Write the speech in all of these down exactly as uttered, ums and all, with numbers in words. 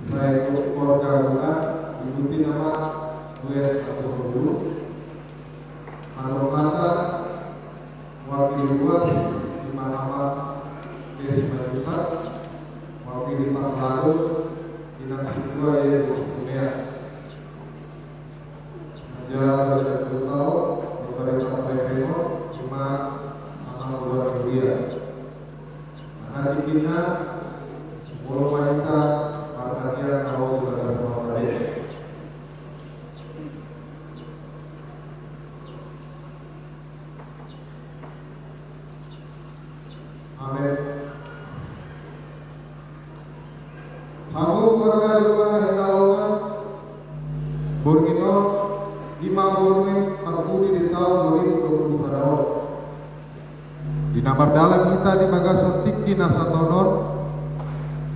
Sai keluarga guna diikuti nama duet Agus Guru, Manurhata, wakil ruas, Imam Ahmad, Desi Majuta, wakil di Parlado, Dinas Kedua, ya, Bos Kumea. Raja Raja Kutau, Raja Raja Parepeno, Ima Amang Dua India. Nah, di kina, molo mahita, marmatia, kalau di batas marmatia. Amen. Hamu keluarga di rumah hinalongan, borngin on, ima borngin parpudi di taon dua ribu dua puluh sada on. Di na mardalan hita di bagasan tingki na satonton,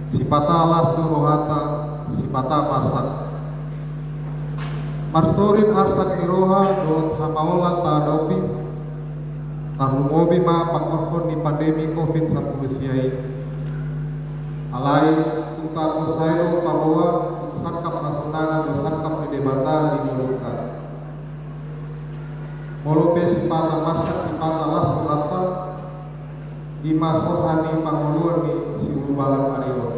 sipata las do rohanta, sipata marsak. Marsorin arsak ni roha dohot hamaolanta adopi, tarlumobi ma panghorhon ni pandemi covid sampulu sia i. Alai, tung taporsai do paboa, tung sangkap hasonangan do sangkap ni Debata di ngolunta. Molo pe sipata marsak sipata las rohanta, ima sorhan ni pangoluan ni siulubalang ari on.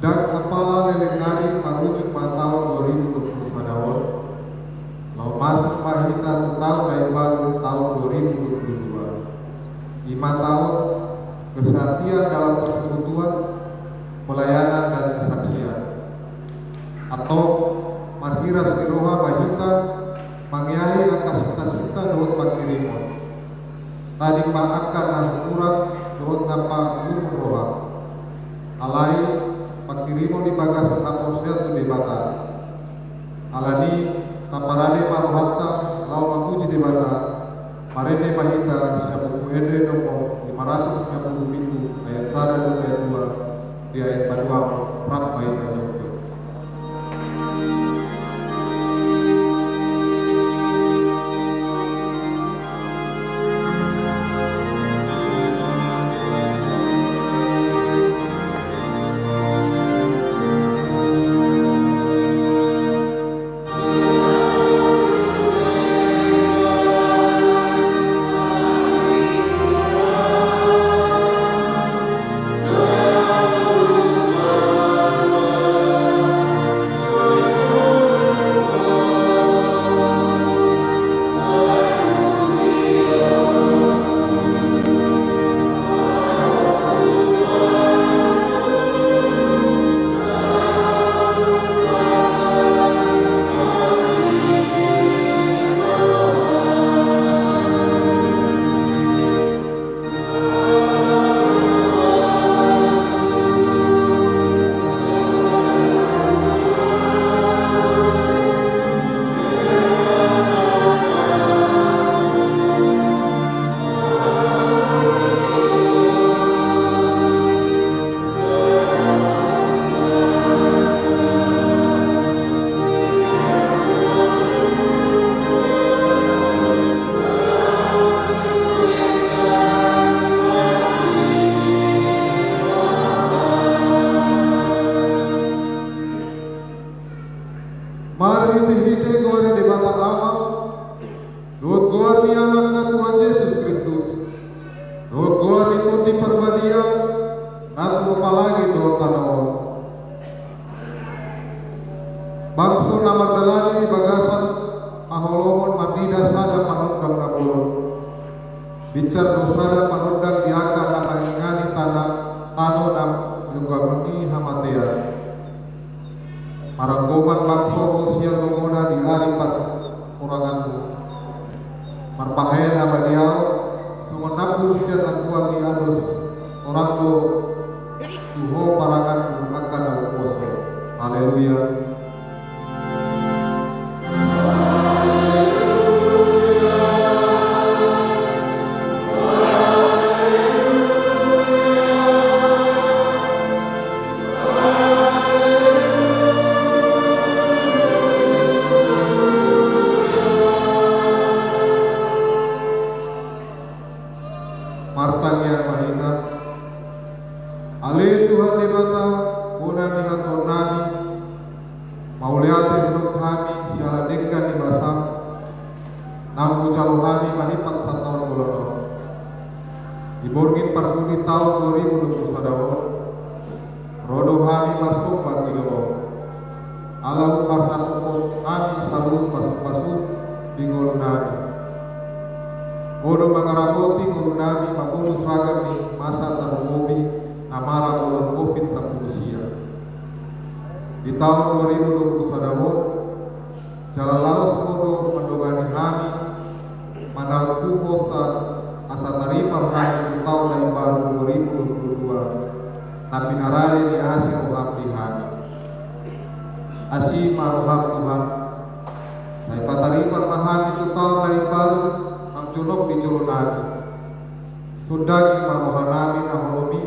Ndang apala leleng ari marujung ma taon dua ribu dua puluh sada on, laho masuk ma hita tu taon na imbaru, taon dua ribu dua puluh dua. Ima taon kesehatian dalam persekutuan, pelayanan, dan kesaksian. Antong marhiras ni roha ma hita mangeahi angka sita-sita dohot pangkirimon. Tading ma angka na hurang dohot na pangulumon roha. Alai pangkirimon di bagasan na porsea tu Debata. Alani, taparade ma rohanta laho mamuji Debata. Marende ma hita sian Buku Ende nomor lima ratus lima puluh pitu, ayat sada dohot ayat dua, di ayat paduahon, rap ma hita jongjong. Marhite-hite goar ni Debata Ama, dohot goar ni Anakna Tuhan Jesus Kristus, dohot goar ni Tondi Parbadia, na tumompa langit dohot tano on. Bangso na mardalani di bagasan haholomon mandida sada panondang na bolon. Binsar do sada panondang di angka na mangingani tano na jongjong ni hamatean. Maranggoman bangso sian lomona di ari parhoranganmu. Marpahean ma di ahu, songon nambu sian nambuan ni ados, torang do tu ho paranganku angka na umposo. Haleluya. Martangiang ma hita. Ale Tuhan Debata, bona ni hatuaonnami, mauliate hudok hami siala denggan ni basam, naung hujalo hami manimpat sataon bolon on. Di borngin parpudi taon dua ribu dua puluh sada on, ro do hami marsomba tu jolom. Ala umbar hatopot hami saluhut pasupasu di ngolunami. Ho do mangaramoti ngolunami mamolus ragam ni masa tarlumobi na marang bolon covid sampulu sia. Di taon dua ribu dua puluh sada on, jala laos ho do mandongani hami, manalpu hosa asa tarima rohami tu taon na imbaru dua ribu dua puluh dua, na pinarade ni asi roham di hami. Asi ma roham Tuhan, sai patarima ma hami tu taon na imbaru, naung jonok di jolonami. Sondangi ma rohanami na holom i,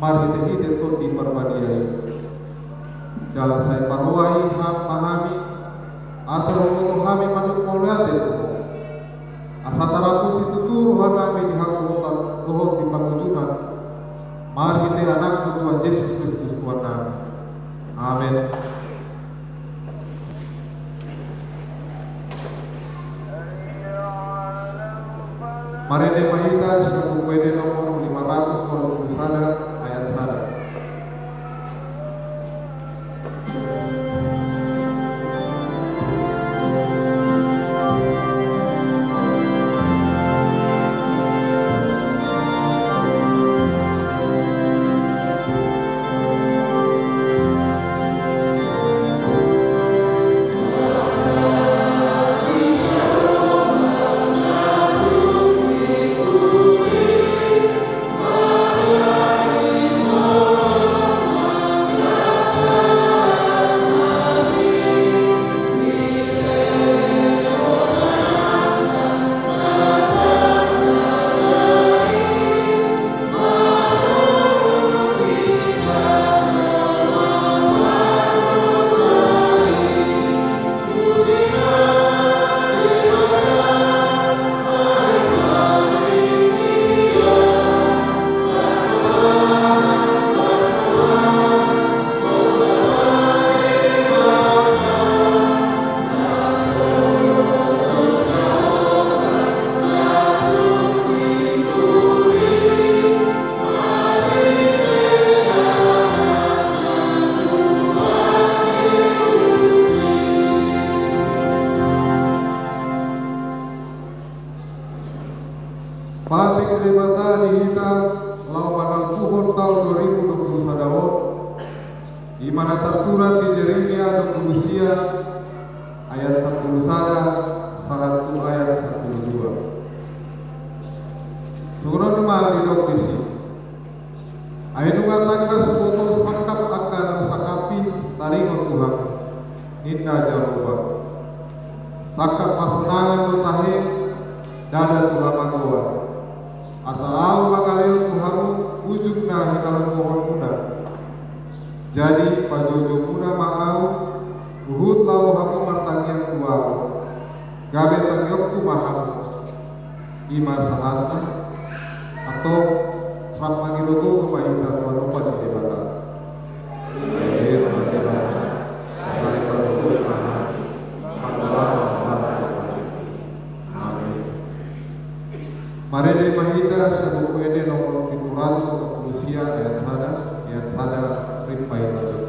marhitehite Tondi Parbadia i. Jala sai paroa i ham ma hami, asa huboto hami mandok mauliate tu ho. Asa tarambusi tutu rohanami di hagogotan dohot di pangunjunan, marhite Anakmu Tuhan Jesus Kristus Tuhannami. Amen. Marende ma hita sian Buku Ende nomor lima ratus walu pulu sada, ayat sada. Patik ni Debata di hita laho manalpuhon taon dua ribu dua puluh sada on, i ma na tarsurat di Jeremia dua puluh sia ayat sampulu sada sahat tu ayat sampulu dua. Songon on ma didok disi. Ai nunga tangkas huboto sangkap angka na husangkapi taringot tu hamu, ninna Jahowa. Sangkap hasonangan do tahe, ndada tu hamagoan. Asa ahu mangalehon tu hamu ujung na hinalomohonmuna. Jadi pajoujou muna ma ahu, huhut laho hamu martangiang tu ahu, gabe tangihonku ma hamu. I ma sahatna. Antong, rap mangido-ido ma hita tu adopan ni Debata. Amen. Amen. Amen. Marende ma hita sian Buku Ende nomor pitu ratus opat pulu sia ayat sada, ayat sada, rap ma hita.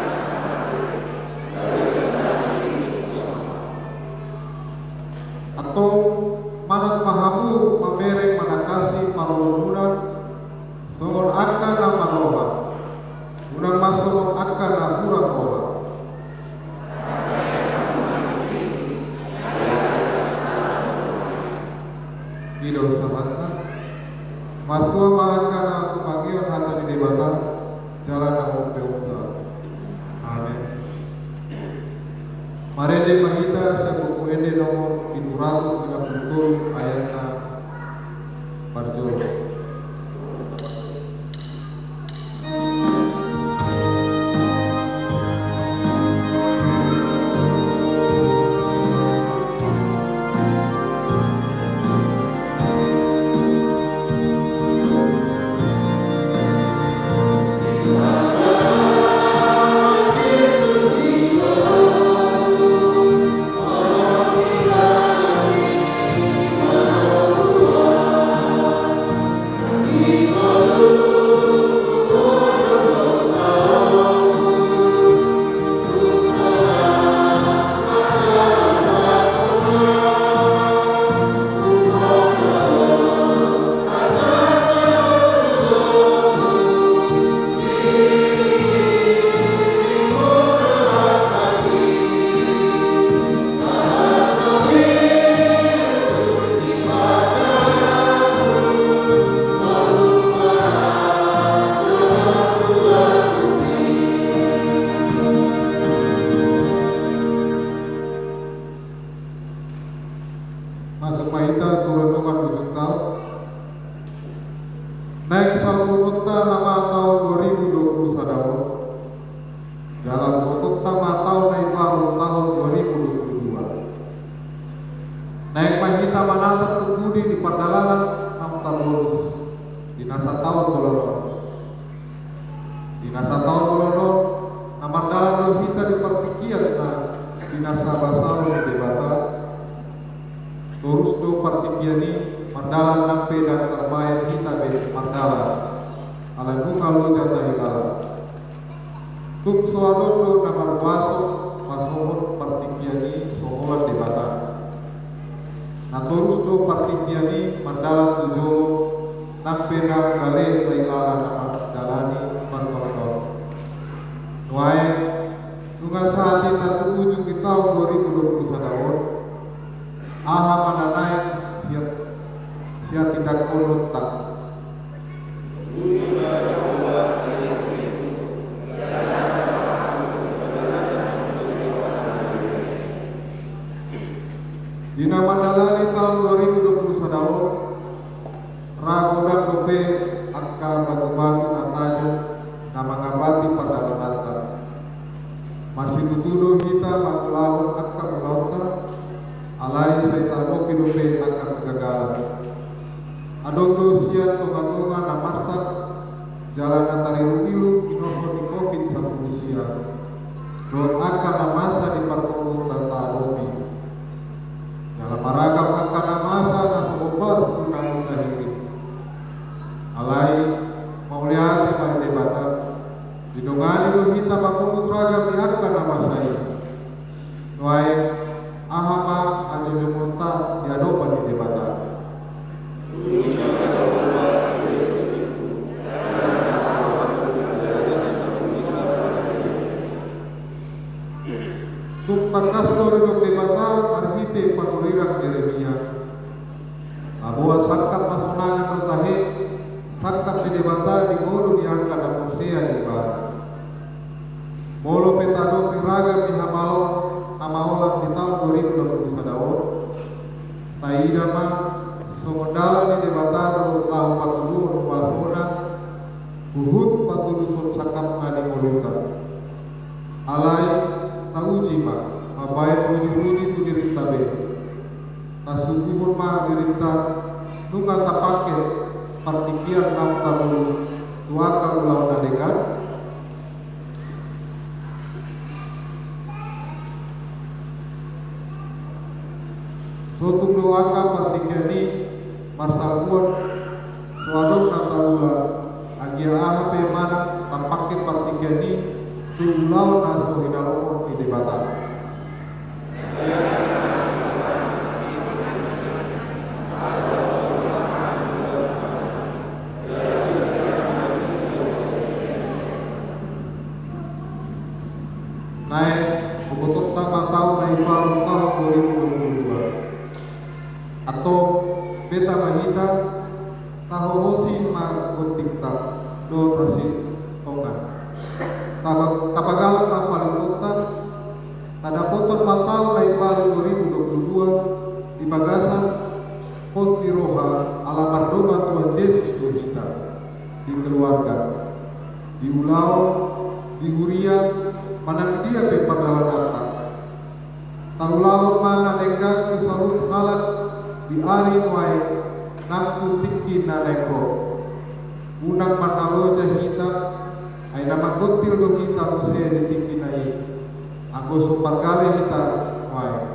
muna songon angka na marroha, unang ma songon angka na hurang roha. I do sahatna. Martua ma angka na tumangihon hata ni Debata jala na umpeopsa. Amen. Marende ma hita sian Buku Ende nomor pitu ratus lima puluh tolu, ayatna parjolo. Masuk ma hita tu renungan ujung taon. Naeng saurunta nama taon dua ribu dua puluh sada on, jala botoonta ma taon na imbaru taon dua ribu dua puluh dua. Naeng ma hita manatap tu pudi ni pardalanan naung tabolus di na sataon bolon on. Di na sataon bolon on, na mardalan do hita di partingkian na di na sabasaon ni Debata. Torus do partingkian i mardalan nang pe ndang tarbahen hita be mardalan, ala nunga loja tahilala. Tung so adong do na marhuaso pasohot partingkian i so holan Debata. Na torus do partingkian i mardalan tu jolo, nang pe ndang gale tahilala na mandalani partonton. Nuaeng, nunga sahat hita tu ujung ni taon dua ribu dua puluh sada on, aha ma na naeng siat, siat tindakhononta? Di na mandalani taon dua ribu dua puluh sada on, ra godang dope angka batu-batu na tajom na mangabati pardalananta. Marsitutu do hita mangulahon angka ulaonta, alai sai taadopi dope angka kegagalan. Adong do sian tonga-tonga na marsak jala na tarilu-ilu inorhon ni covid sampulu sia, dohot angka na masa di parngoluonta taadopi. Jala maragam angka na masa na so hombar tu na hita hirim. Alai, mauliate ma di Debata, didongani do hita mangolus ragam ni angka na masa i. Nuaeng, aha ma hajojongonta di adopan ni Debata? Tung tangkas do didok Debata marhite panurirang Jeremia. Paboa sangkap hasonangan do tahe, sangkap ni Debata di ngolu ni angka na porsea di Ibana. Molo pe taadopi ragam ni hamalo-, hamaolan di taon dua ribu dua puluh sada on, taida ma songon dalan ni Debata do laho patoluhon huasona, huhut patulushon sangkapna di ngolunta. Alai, tauji ma, mambahen uji-uji tu dirinta be. Tasuguhon ma dirinta, nunga tapangke partingkian naung tabolus tu angka ulaon na denggan? So tung do angka partingkian i marsalpuon, so adong na taula, agia aha pe manang tapangke partingkian i tu ulaon na so hinalomohon ni Debata. Tapahosi ma gontingta dohot hasintongan. Tapa-, tapagalak ma palitonta. Tadapothon ma taon na imbaru dua ribu dua puluh dua di bagasan pos ni roha ala mardongan Tuhan Jesus do hita, di keluarga, di ulaon, di huria, manang dia pe pardalananta. Taulahon ma na denggan tu saluhut halak di ari nuaeng nang tu tingki na naeng ro. Unang marnaloja hita, ai na manggontil do hita muse di tingki na i, anggo so pargale hita nuaeng.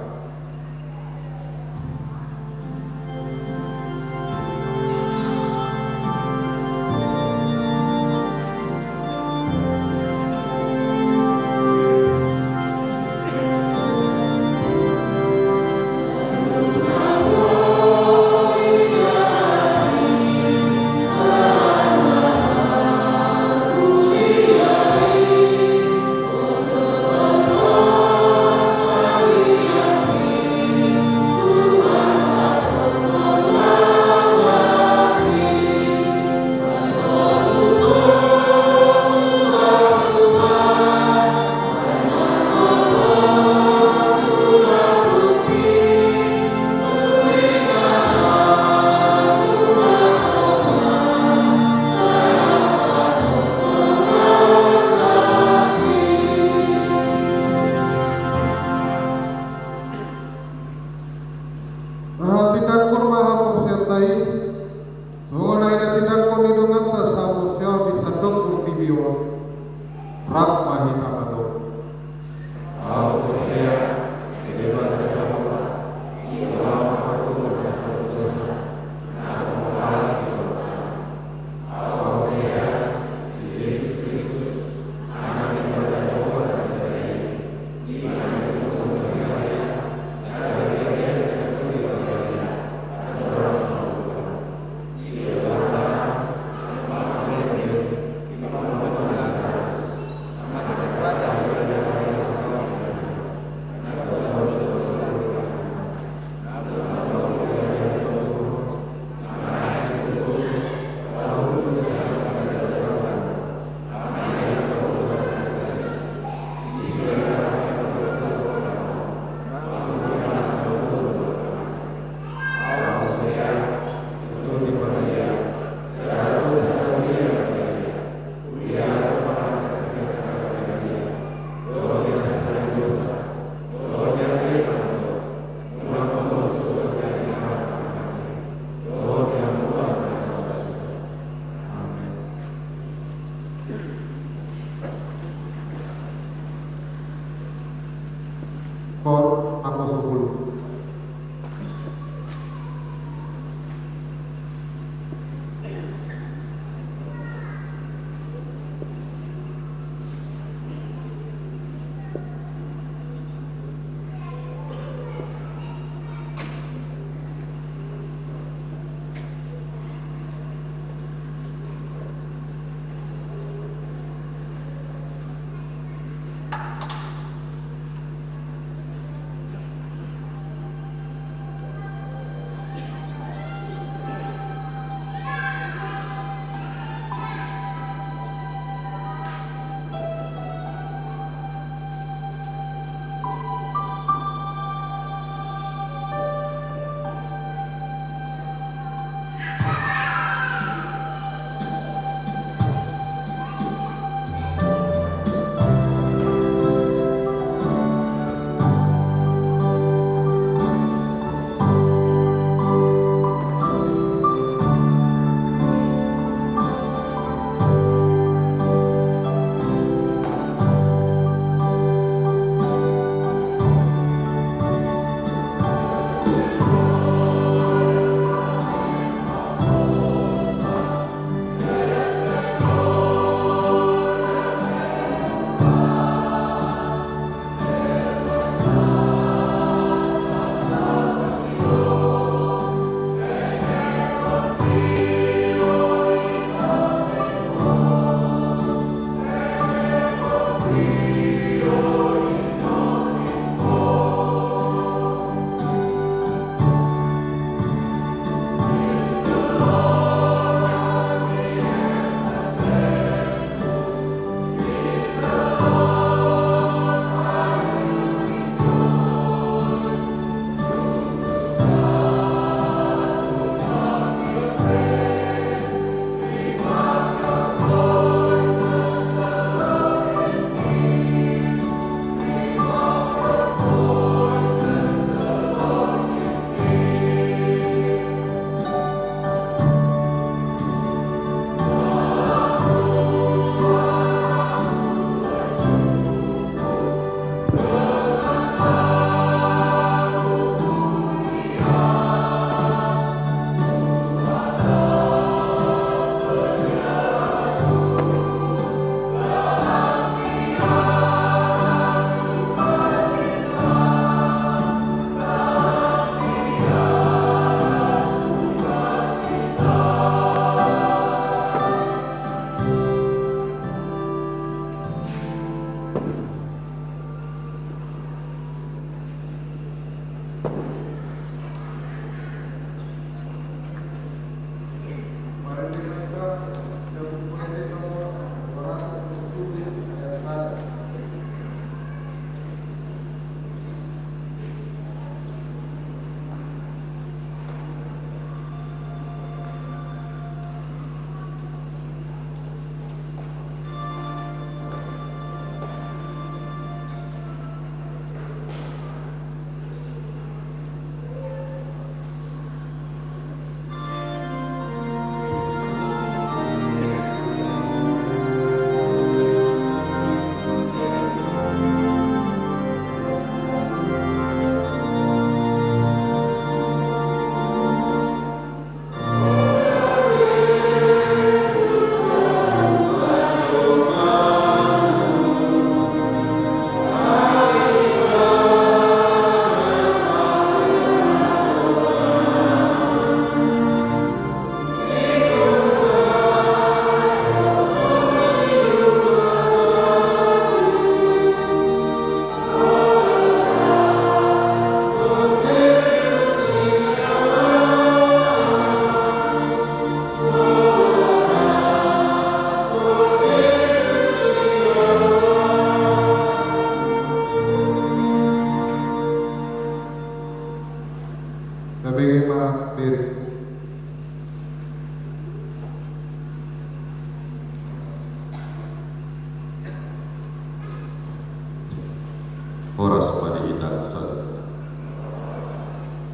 Horas ma di hita saluhutna.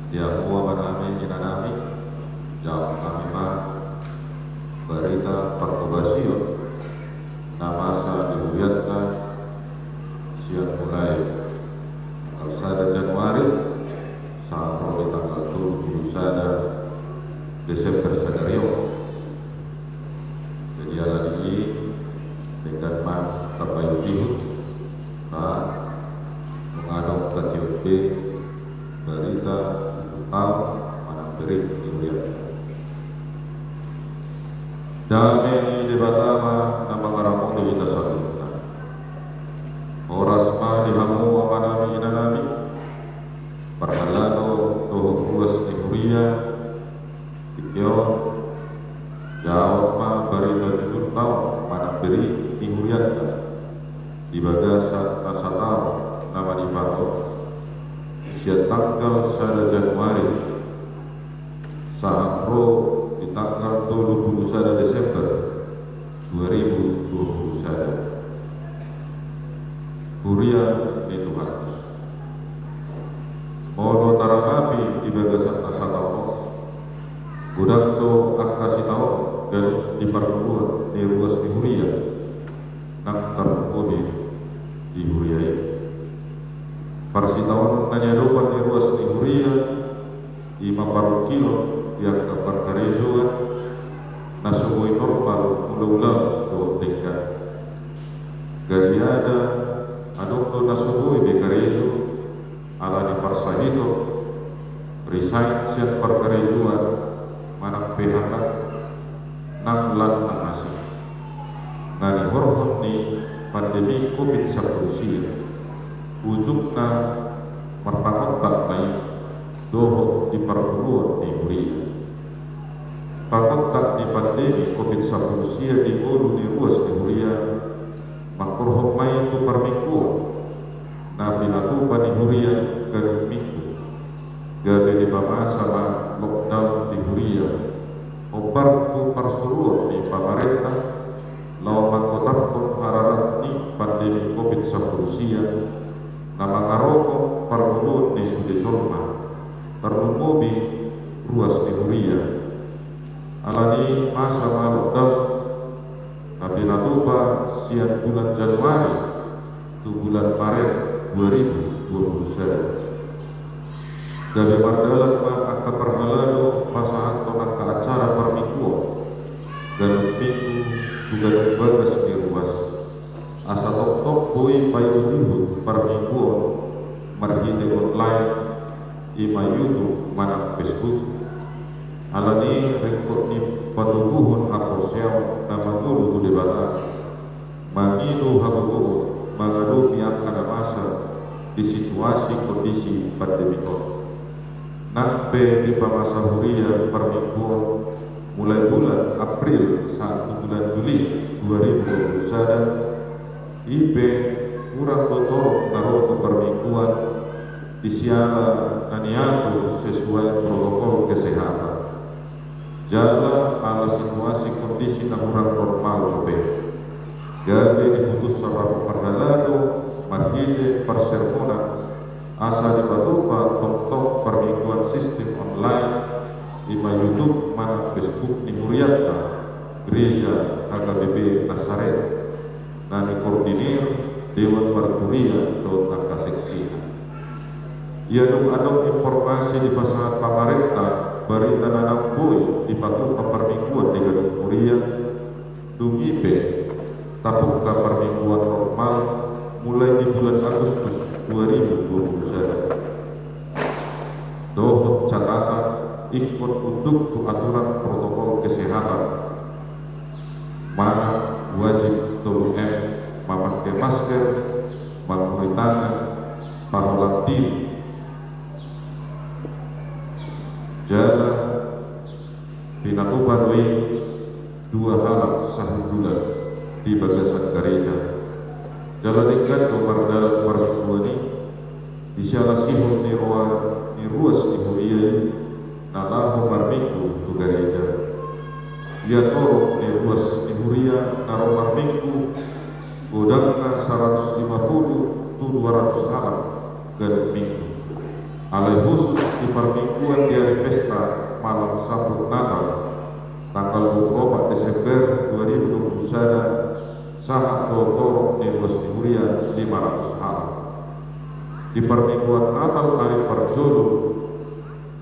Di hamu amanami, inanami, jaha nami ma barita parhobasion na masa di hurianta sian mulai tanggal sada Januari sahat ro di tanggal tolu pulu sada Desember sadari on. Jadi ala ni i, denggan ma tapaihutihut, nunga adong tatiop be barita ulang taon manang bere ni hurianta. Dame ni Debata ma na mangaramoti hita saluhutna. Horas ma di hamu amanami, inanami, parhalado dohot ruas ni huria. Tingki on, jaha on ma barita jujur taon manang bere ni hurianta di bagasan na sataon na manipat on, sian tanggal sada Januari sahat ro di tanggal tolu pulu sada Desember dua ribu dua pulu sada. Huria ni Tuhan, molo taranapi di bagasan na sataon on, godang do angka sitaonon ganup di parngoluon ni ruas ni huria nang tarlumobi di huria i. Parsitaonon na niadopan ni ruas ni huria i ma parungkilon di angka parkarejoan na so boi normal ulaon dohot denggan. Gariada adong do na so boi be karejo ala ni parsahiton, resign sian parkarejoan manang P H K nang lan na asing na nihorhon ni pandemi Covid sampulu sia. Ujungna marpangontak ma i dohot di parngoluon ni huria. Pangontak ni pandemi Covid sampulu sia di ngolu ni ruas ni huria mangkorhon ma i tu parmingguon na pinatupa ni huria ganup minggu. Gabe dipamasa ma lockdown di huria, hombar tu parsuruon ni pamarenta laho manggotaphon hararat ni pandemi Covid sampulu sia na mangarogop parngoluon ni sude jolma, tarlumobi ruas ni huria. Ala ni i masa ma lockdown na pinatupa sian bulan Januari tu bulan Maret dua ribu dua pulu sada. Gabe mardalan ma angka parhalado pasahathon angka acara parmingguon ganup minggu tu ganup bagas ni ruas. Asa tongtong boi paihutihut parmingguon marhite online, i ma YouTube manang Facebook. Ala ni i ringkot ni patubuhon haporseaon na mangolu tu Debata, mangido hagogoon mangadopi angka na masa di situasi kondisi pandemi on. Nang pe dipamasa huria parmingguon mulai bulan April sahat tu bulan Juli dua ribu dua pulu sada, i pe hurang do torop na ro tu parmingguon di siala na niatur sesuai protokol kesehatan. Jala ala situasi kondisi na hurang normal dope, gabe diputushon rapat parhalado marhite parsermonan asa dipatupa tongtong parmingguon sistim online, i ma YouTube manang Facebook ni hurianta, Gereja H K B P Nasaret, na nikoordinir Dewan Marturia dohot angka seksina. Ia dung adong informasi dipasahat pamarenta barita na naung boi dipatupa parmingguon di ganup huria, dung i pe tapungka parmingguon normal mulai di bulan Agustus dua ribu dua pulu sada. Dohot catatan ingkon unduk tu aturan protokol kesehatan, manang wajib tolu M, mamake masker, mangurupi tangan, paholan diri. Jala pinatupa do i dua halak sahundulan di bagasan gareja. Jala denggan do mardalan parmingguon i di siala sihol ni roha ni ruas ni huria i na laho marminggu tu gareja. Ia torop ni ruas ni huria na ro marminggu godangna saratus lima pulu tu dua ratus halak. ganup minggu. Alai khusus di parmingguan di ari pesta malam sambut Natal, tanggal dua puluh opat Desember dua ribu dua puluh sada, sahat do torop ni ruas ni huria lima ratus halak. Di parmingguan Natal ari parjolo,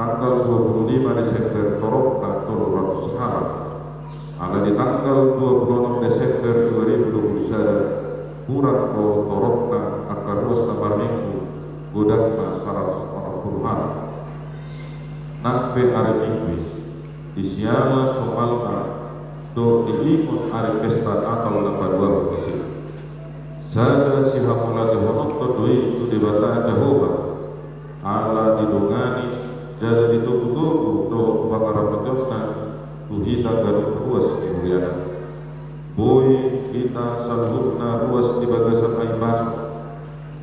tanggal dua puluh lima Desember, toropna tolu ratus halak. Alai di tanggal dua puluh enam Desember dua ribu dua puluh sada, hurang do toropna angka ruas na marminggu, godangna saratus onom pulu halak. Nang pe ari Minggu i, di siala somalna dohot diingot ari pesta Natal na paduahon disi, sada sihamauliatehononta do i tu Debata Jahowa, ala didongani jala ditogutogu dohot pangaramotionna tu hita ganup ruas ni huriana. Boi hita saluhutna ruas di bagasan hahipason,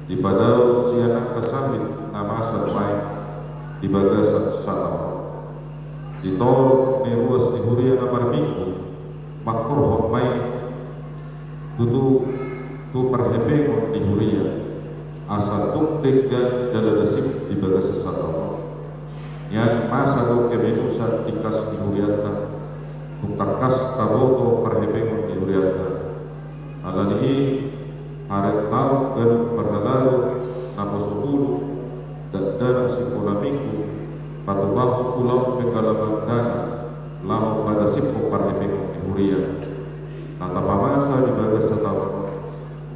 dipadao sian angka sahit na masa nuaeng di bagasan sataon on. Di torop ni ruas ni huria na marminggu, mangkorhon ma i tutu tu parhepengon ni huria, asa tung denggan jala dasip di bagasan sataon on. Nian masa do kemenusan di kas ni hurianta, tung tangkas taboto parhepengon ni hurianta. Alani i, harentaon ganup parhalado naposobulung, dakdanak sikola minggu, patobahon ulaon penggalangan dana laho padasiphon parhepengon ni huria. Na tapamasa di bagas sataon on,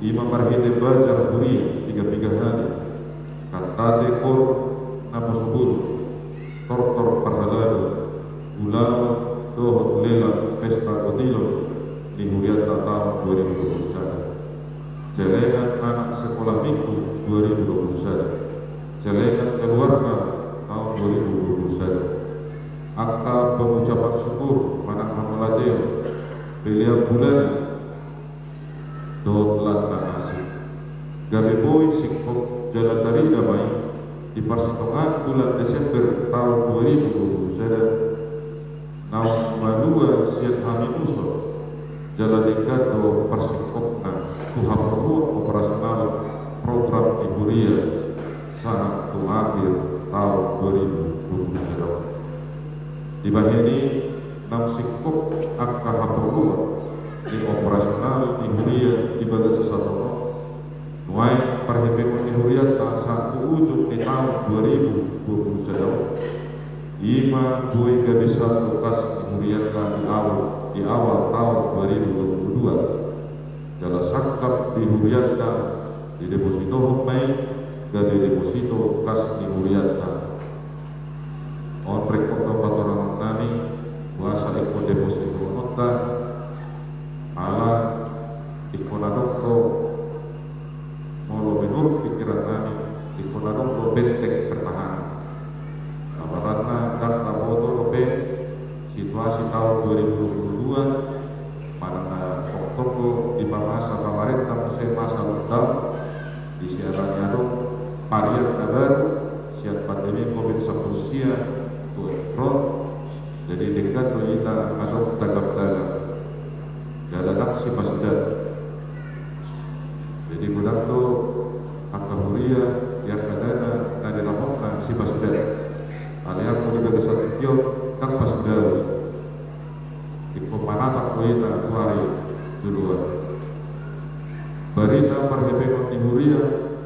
i ma marhite bajar huria piga-piga hali, kantate koor naposobulung, tortor parhalado, ulaon dohot lelang pesta potilon ni hurianta taon dua ribu dua puluh sada. Celengan anak sikola minggu dua ribu dua puluh sada. Celengan keluarga taon dua ribu dua puluh sada. Angka pengucapan syukur manang hamauliateon, pelean bulanan, dohot lan na asing. Gabe boi singkop jala tarida ma i di parsitongaan bulan Desember taon dua ribu dua puluh sada, naung malua sian hamimuson, jala denggan do parsingkopna tu haporluan operasional program ni huria sahat tu akhir taon dua ribu dua puluh sada on. Dibahen i, naung singkop angka haporluan ni operasional ni huria di bagas sataon on, nuaeng parhepengon ni hurianta sahat tu ujung ni taon dua ribu dua puluh sada on, i ma boi gabe saldo kas ni hurianta di awal, di awal taon dua ribu dua puluh dua. Jala sangkap di hurianta didepositohon ma i gabe deposito kas ni hurianta. On ringkot do patorangon nami, boasa ingkon depositohononta, ala ingkon adong do, molo menurut pikiran nami, ingkon adong do benteng pertahanan. Lapatanna ndang taboto dope situasi taon dua ribu dua puluh dua, manang na tongtong do dipamasa pamarenta muse masa lockdown, di siala ni adong varian na baru sian pandemi Covid sampulu sia tu Omicron. Jadi denggan do hita adong tagam-tagam. Jala ndang sipasuda. Jadi godang do angka huria di angka dana na nilaponna sipasuda. Alai anggo di bagasan tingki on ndang pasudaon. Ingkon manatap do hita tu ari joloan. Barita parhepengon ni huria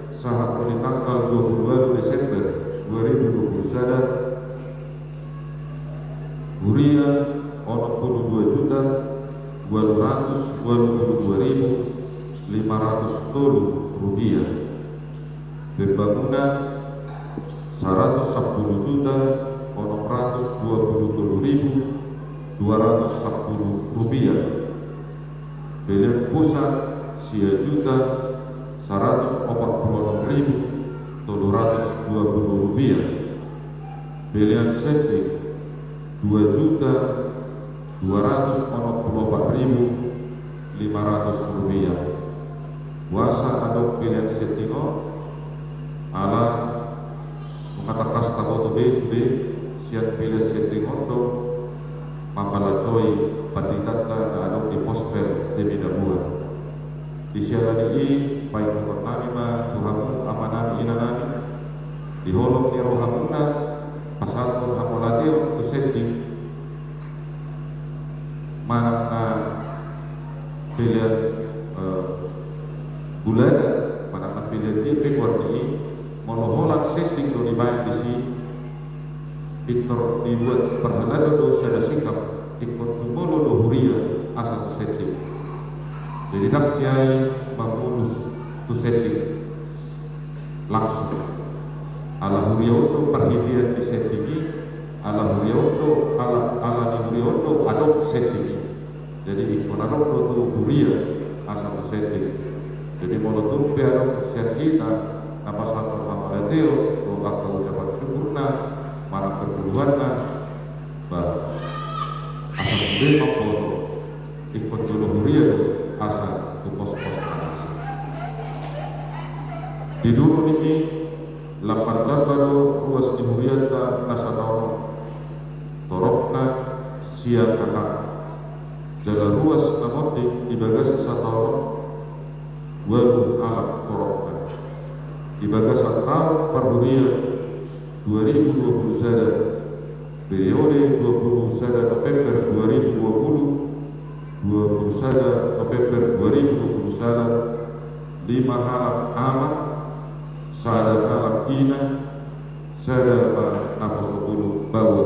sahat tu di tanggal dua puluh walu Desember dua ribu dua puluh sada, huria onom puluh dua juta walu ratus walu puluh dua ribu lima ratus tolu rupiah. Pembangunan saratus sampulu juta onom ratus dua puluh tolu ribu dua ratus sampulu rupiah. Pelean pusat sia juta saratus opat puluh onom ribu tolu ratus dua puluh rupiah. Pelean setting dua juta dua ratus onom puluh opat ribu lima ratus rupiah. Boasa adong pelean setting on? Ala nunga tangkas taboto be sude sian pelean setting on do mambalanjoi panditanta na adong di Pospel Temidabua. Di siala ni i, paingoton nami ma tu hamu amanami inanami, Di holong ni rohamuna pasahathon hamauliateon tu sending manang na pelean, eh, bulanan manang na pelean dia pe goarna i, molo holan sending do dibaen disi, pintor dibuat parhalado do sada sikap, ingkon jumolo do huria asa tu sending. Jadi ndang niai mamulus tu sending langsung. Ala huria on do parhitean ni sending i, ala huria on do, ala, ala ni huria on do adong sending i. Jadi ingkon adong do tu huria asa tu sending. Jadi molo tung pe adong sian hita na pasahathon hamauliateon dohot angka ucapan syukurna manang perpuluhanna, ba asa sude mamboto, ingkon jolo huria do asa tu pospos na asing. Di duru ni i lam martamba do ruas ni hurianta na sataon on, torop na sia kakak. Jala ruas na monding di bagasan sataon on ualu halak toropna. Di bagasan taon parhurian dua ribu dua puluh sada, periode dua puluh sada November dua ribu dua puluh, dua puluh sada November dua ribu dua puluh sada, lima halak ama, sada halak ina, sada ma naposobulung baoa.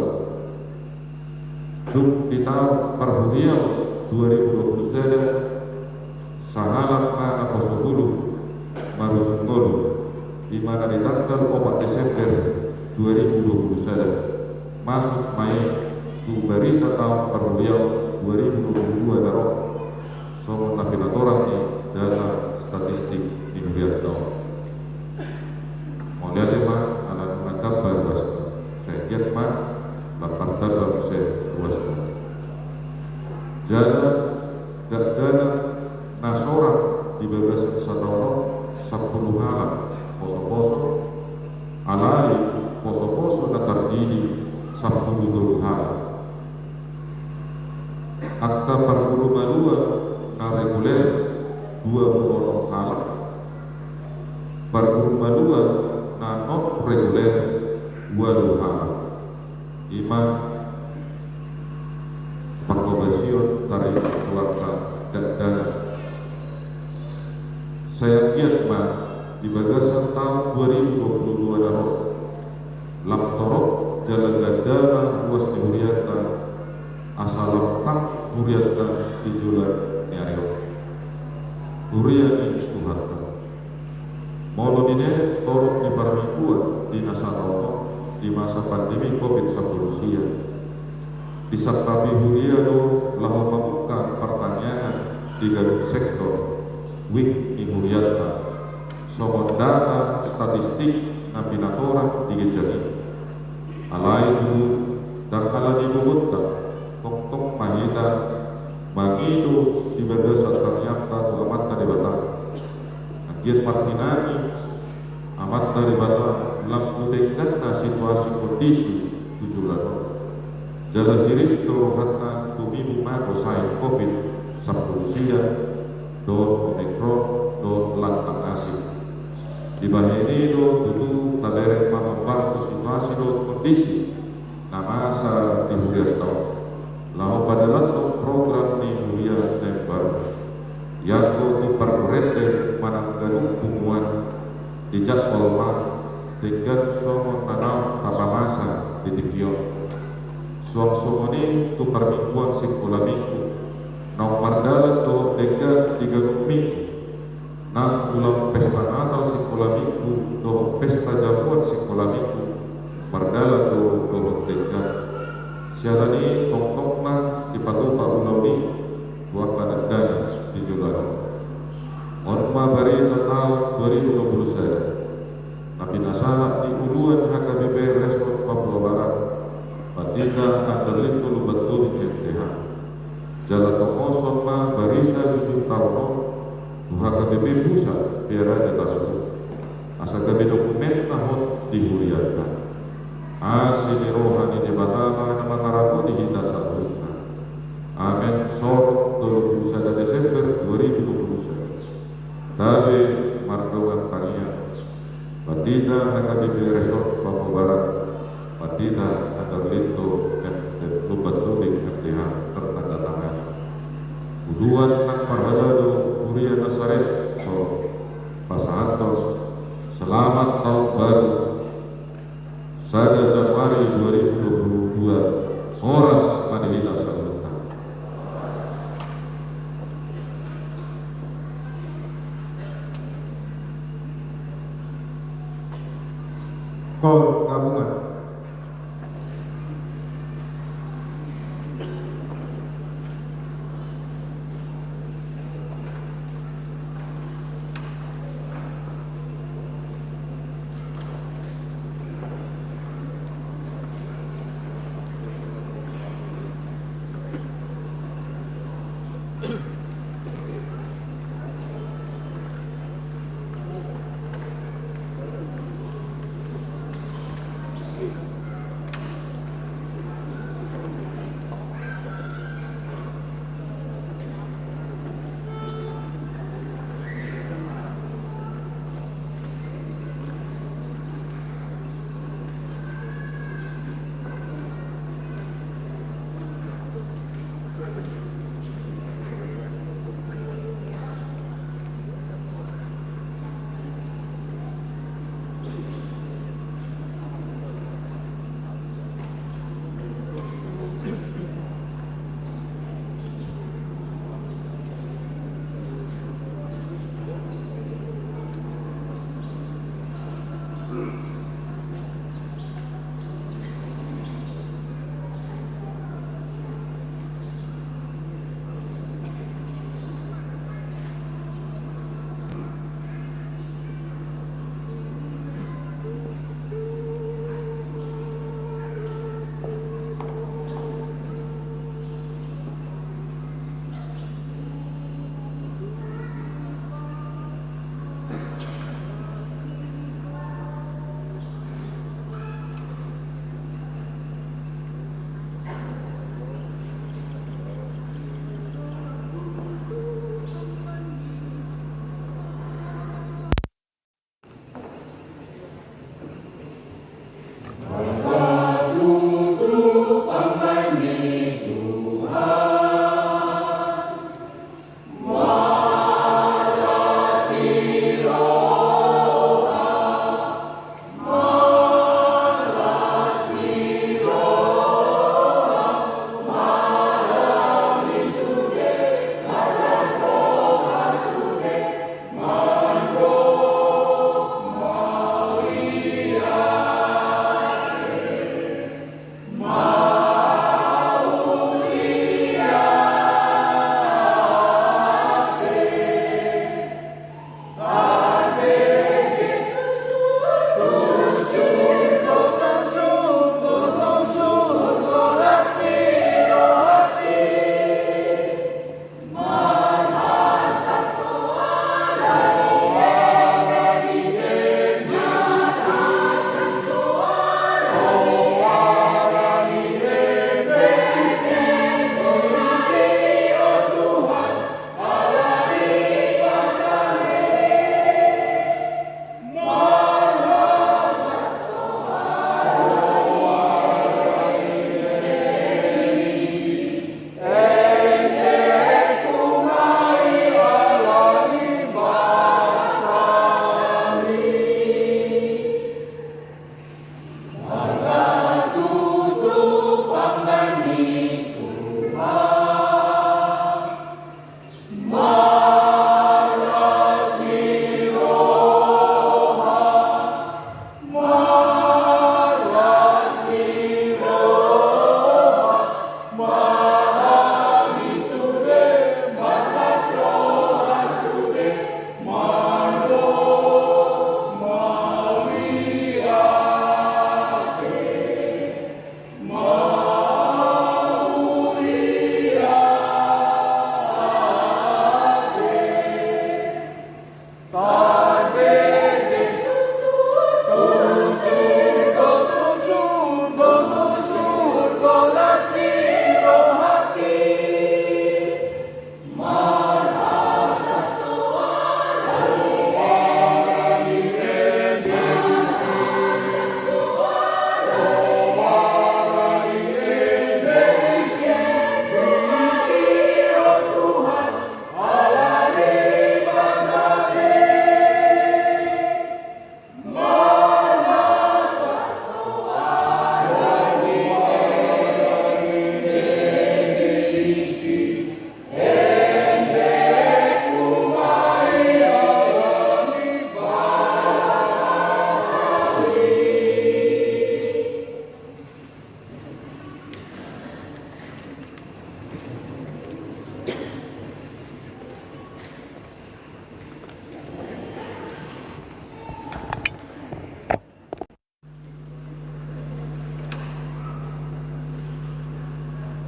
Dung di taon parhuriaon dua ribu dua puluh sada, sahalak ma naposobulung marujung ngolu, di mana di tanggal opat Desember dua ribu dua puluh sada, masuk ma i tu barita taon parhuriaon dua ribu dua puluh dua na ro, songon na pinatorang ni data statistik ni hurianta on. Mauliate ma ala nunga tamba ruasna, sai anggiat ma lam martamba muse ruasna. Jala dakdanak na sorang di bagasan sataon on sampulu halak posoposo, alai posoposo na tardidi sampulu tolu halak. Angka parguru malua na reguler dua puluh onom halak, parguru malua na non reguler ualu halak. I ma pangkobasion taringot tu angka dakdanak. Sai anggiat ma di bagasan taon dua ribu dua puluh dua na ro, lam torop jala ganda ma ruas ni hurianta, asa lam tang hurianta di joloan ni ari on. Huria ni Tuhanta. Molo di na torop ni parmingguan di na sataon on di masa pandemi Covid sampulu sia, disangkapi huria do laho mamungka partangiangan di ganup sektor, wijk ni hurianta, songon data statistik na pinatorang di ginjang i. Alai tutu, ndang ala ni bogonta, tongtong ma hita mangido di bagasan tangiangta tu Amanta Debata. Anggiat martinangi Amanta Debata lam tu dengganna situasi kondisi tu joloan on. Jala hirim do rohanta tumibu mago sain Covid sampulu sia dohot Omikron dohot lanang asing. Dibahen i do tutu tabereng ma hombar tu situasi dohot kondisi na masa di hurianta on, laho padalanhon program ni huria na imbaru. Ianggo tu parborende manang ganup punguan, dijangkon ma denggan songon na naung tapamasa di tingki on. Suang songon i tu parmingguan sikola minggu, naung mardalan dohot denggan di ganup minggu. Nang ulaon pesta Natal sikola minggu dohot pesta jamuan sikola minggu mardalan do dohot denggan. Siala ni i tongtong ma dipatupa ulaon i tu angka dakdanak di joloan on. On ma barita taon dua ribu dua puluh sada na pinasahat ni uluan H K B P Resort Papua Barat, Pandita Anderlintolu Batubing, M T H. Jala tongoson ma barita jujur taon on tu H K B P Pusat Pearaja Tarutung, asa gabe dokumen na hot di hurianta. Asi ni roha ni Debata ma na mangaramoti hita saluhutna. Amen. Sorong, tolu pulu sada Desember dua ribu dua pulu sada. Tabe mardongan tangiang. Pandita H K B P Resort Tuhan nang parhalado huria Nasaret so pasahathon selamat tahun baru sada Januari dua ribu dua puluh dua. Horas ma di hita saluhutna. Kol gabungan.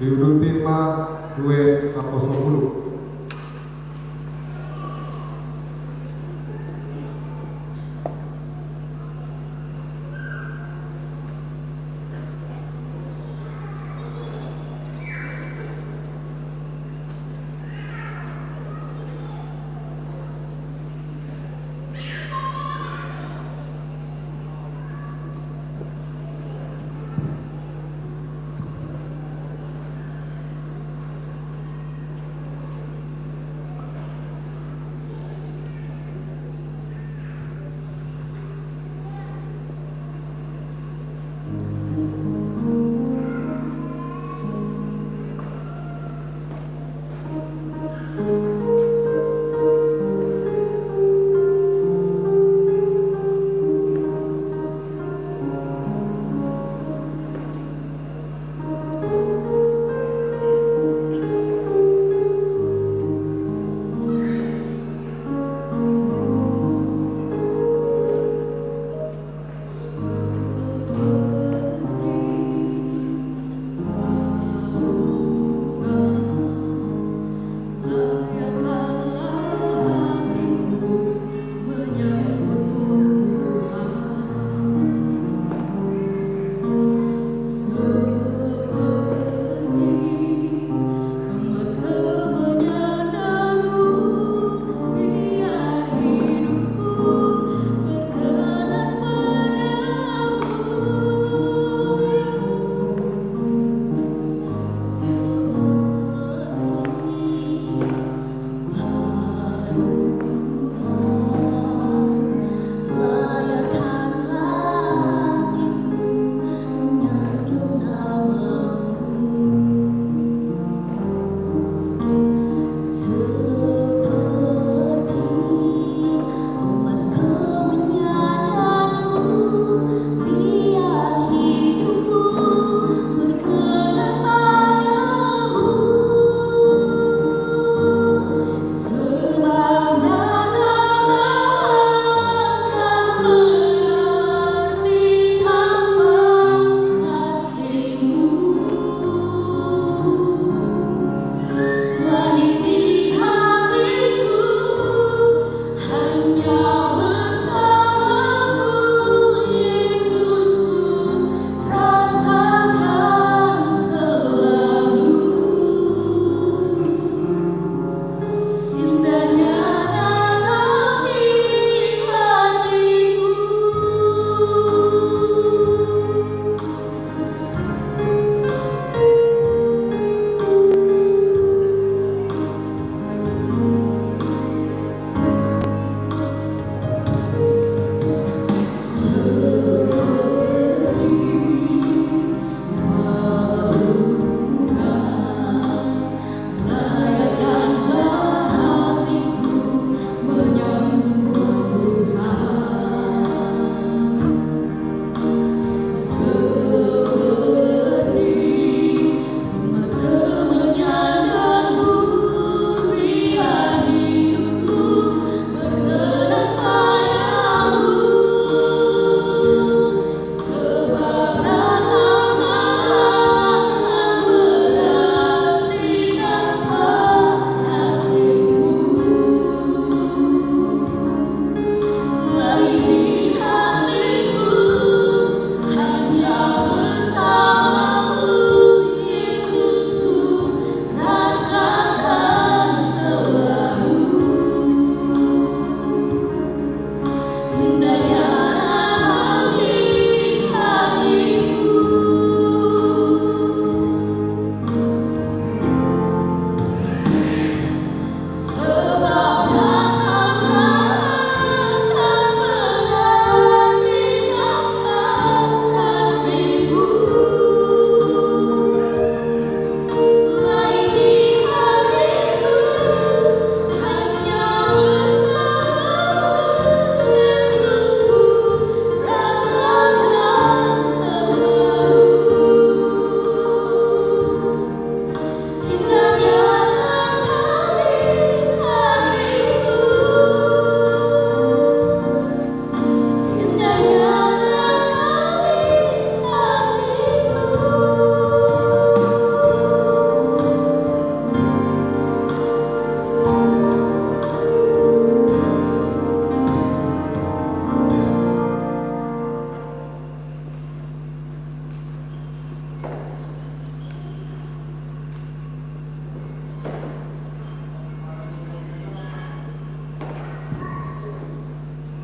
Diuduti ma duet naposobulung.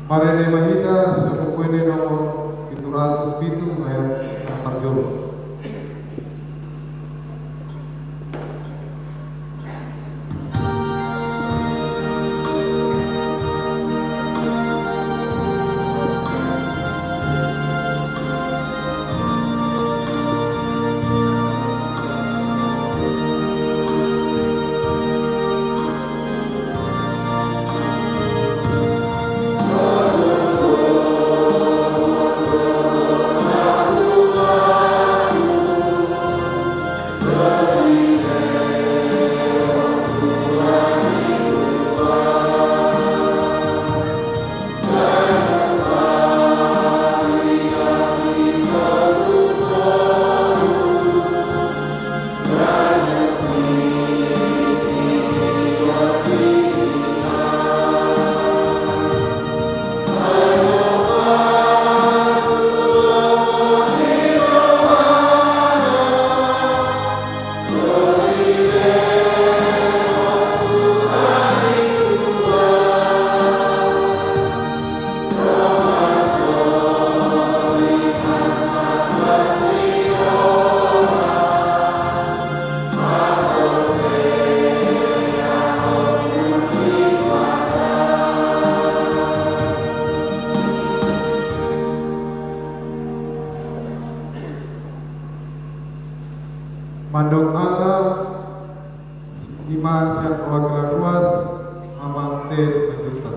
Marende ma hita sian Buku Ende nomor pitu ratus pitu ayat na parjolo. Mandok hata i ma sian perwakilan ruas, Amang T Simanjuntak.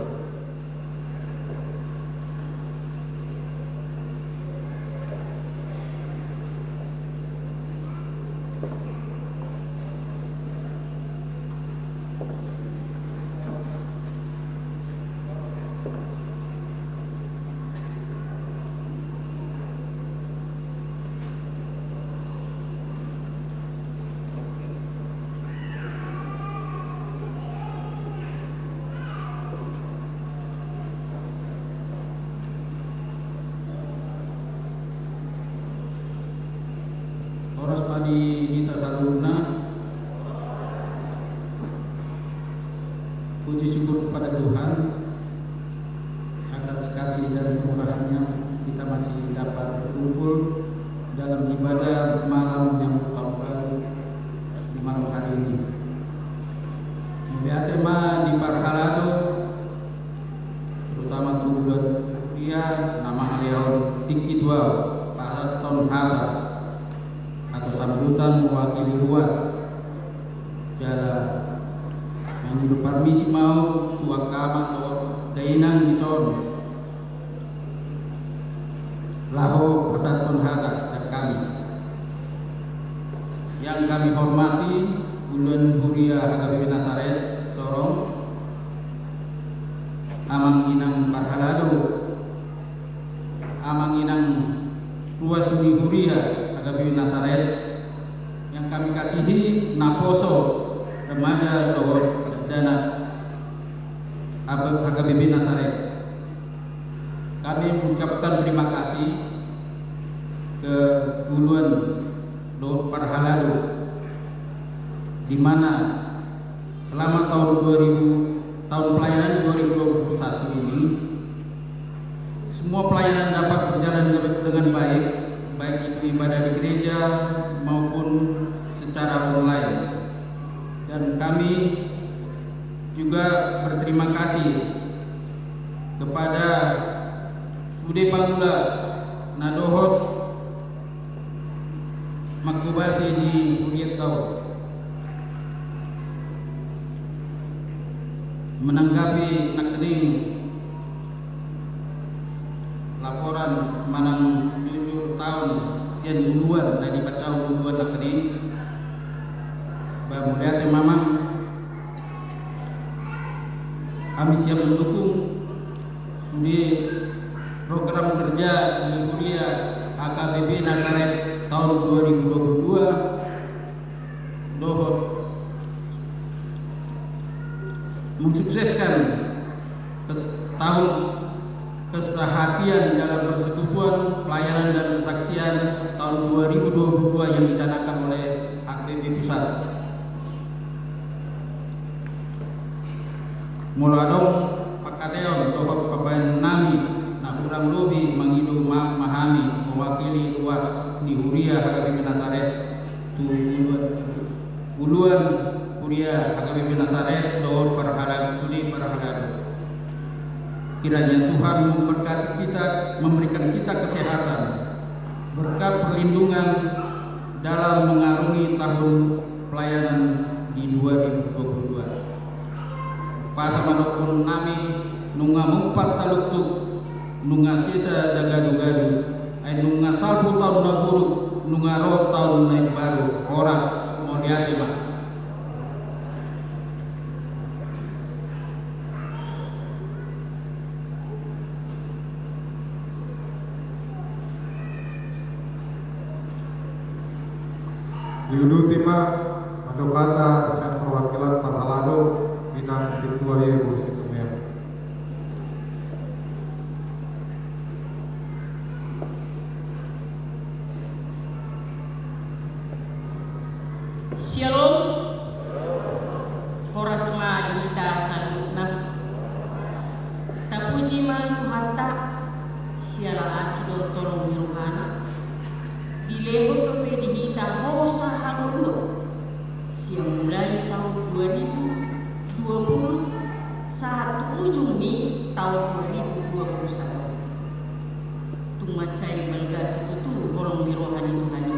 Horas ma di hita saluhutna. Puji syukur kepada Tuhan atas kasih dan kemurahan-Nya, kita masih dapat berkumpul dalam ibadah malam yang tahun baru di malam hari ini. Mauliate ma di parhalado, terutama tu ulaon huria na mangalehon tingki tu ahu pasahathon hata atau sambutan mewakili ruas. Jala mangido parmisi ma ahu tu angka amang dohot dainang dison laho pasahathon hata sian hami. Yang kami hormati, uluan huria H K B P Nasaret Sorong, amang inang parhalado, amang inang ruas ni huria H K B P Nasaret, yang kami kasihi naposo, remaja dohot dakdanak H K B P Nasaret. Kami mengucapkan terima kasih ke uluan dohot parhalado, di mana selama tahun dua ribu, tahun pelayanan dua ribu dua puluh satu ini, semua pelayanan dapat berjalan de-, dengan baik, baik itu ibadah di gereja maupun secara online. Dan kami juga berterima kasih kepada sude pangula na dohot manghobasi di hurianta on, menanggapi nangkining laporan manang jujur taon sian uluan na dipasahat uluan nangkining. Ba, mauliate ma amang. Kami siap mendukung sude program kerja di huria H K B P Nasaret tahun dua ribu dua puluh dua, dohot mensukseskan kes-, tahun keseharian dalam persekutuan, pelayanan, dan kesaksian tahun dua ribu dua puluh dua yang dicanangkan oleh H K B P Pusat. Molo adong pangkataion dohot pambahenan nami P P Nasaret dohot parhalado, sude parhalado. Kiranya Tuhan memberkati kita, memberikan kita kesehatan, berkat perlindungan dalam mengarungi tahun pelayanan di dua ribu dua puluh dua. Pasahat ma dohonon nami, nunga mumpat taluktuk, nunga sesa na gadugadur, ai nunga salpu taon na buruk, nunga ro taon na imbaru. Horas, mauliate ma. Diuduti ma, mandok hata sian perwakilan parhalado, Inang Sintua i, Boru Situmorang. Syalom. Horas ma di hita saluhutna. Tapuji ma Tuhanta, siala asi dohot holong ni rohana, dilehon dope di hita hosa hangoluan sian mulai taon dua ribu dua puluh sahat tu ujung ni taon dua ribu dua puluh satu. Tung mansai balga situtu holong ni roha ni Tuhan i.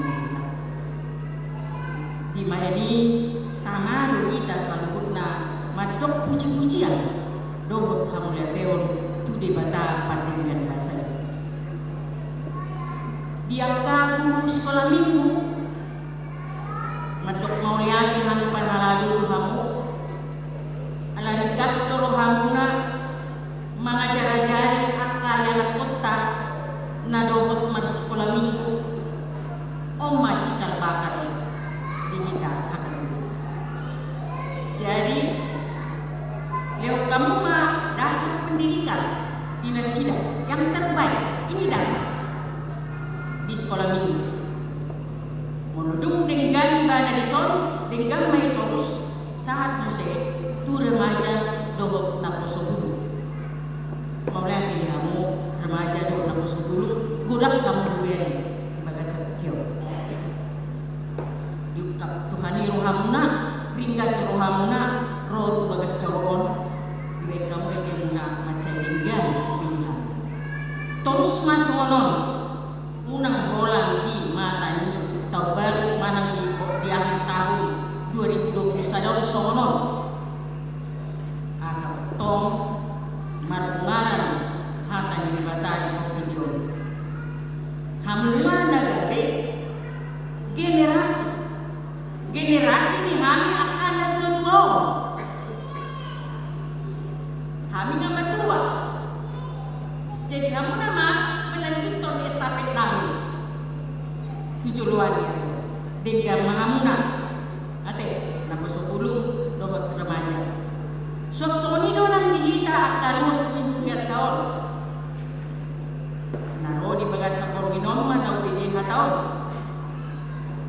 Di ma i tama do hita saluhutna mandok pujipujian dohot hamuliateon tu Debata pardenggan basa i. Di angka guru sikola minggu, mandok mauliate hami parhalado tu hamu, ala ringgas do rohamuna mangajarajari angka ianakhonta na dohot marsikola minggu. On ma cikal bakal di hita angka guru. Jadi, lehon hamu ma dasar pendidikan di nasida yang terbaik. Ini dasar di sikola minggu. Molo dung denggan ibana dison, denggan ma i torus sahat muse tu remaja dohot naposo bulung. Mauliate di hamu remaja dohot naposo bulung, godang hamu di bagasan tingki on. Diungkap Tuhan i rohamuna, ringgas rohamuna ro tu bagas joro on. Dibahen hamu rememuna mansai denggan di hamu. Torus ma songon on. Unang holan di mata ni taon baru manang di, di akhir tahun dua ribu dua puluh sada on songon on. Asa tong marungaran hata ni Debata di portibi on. Hamu ma na gabe generasi, generasi ni hami angka na tuatua on. Hami nga matua. Jadi hamuna ma melanjuthon estafet nami tu joloan i. Denggan ma hamuna ate naposo bulung dohot remaja. Suang songon i do nang di hita angka ruas ni hurianta on. Na ro di bagasan borngin on ma na hubege hata on.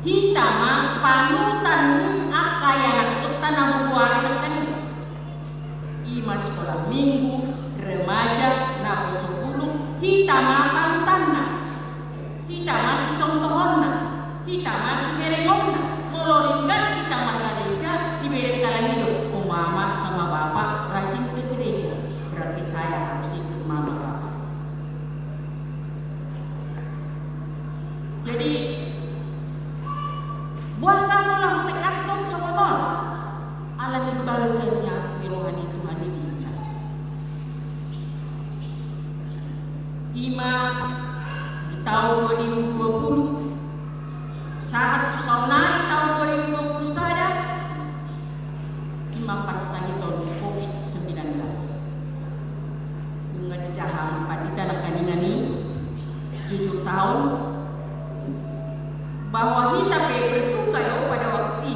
Hita ma panutan ni angka ianakhonta na hugoari nangkaning. I ma sikola minggu, remaja, naposo bulung, hita ma panutanna. Hita ma sicontohonna, hita ma siberengonna. Molo ringgas hita margareja, dibereng halak i do, "Oh, mama sama bapa rajin ke gereja, berarti saya harus ikut mama bapa." Jadi, boasa molo hutekanhon songon on? Ala ni balga ni asi ni roha ni Tuhan i di hita. I ma di taon dua ribu dua puluh, sahat tu saonari taon dua ribu dua puluh sada, i ma pansahiton covid sembilan belas. Nunga dijaha pandita nangkaningan i, jujur taon, bahwa hita pe berduka do pada waktu i.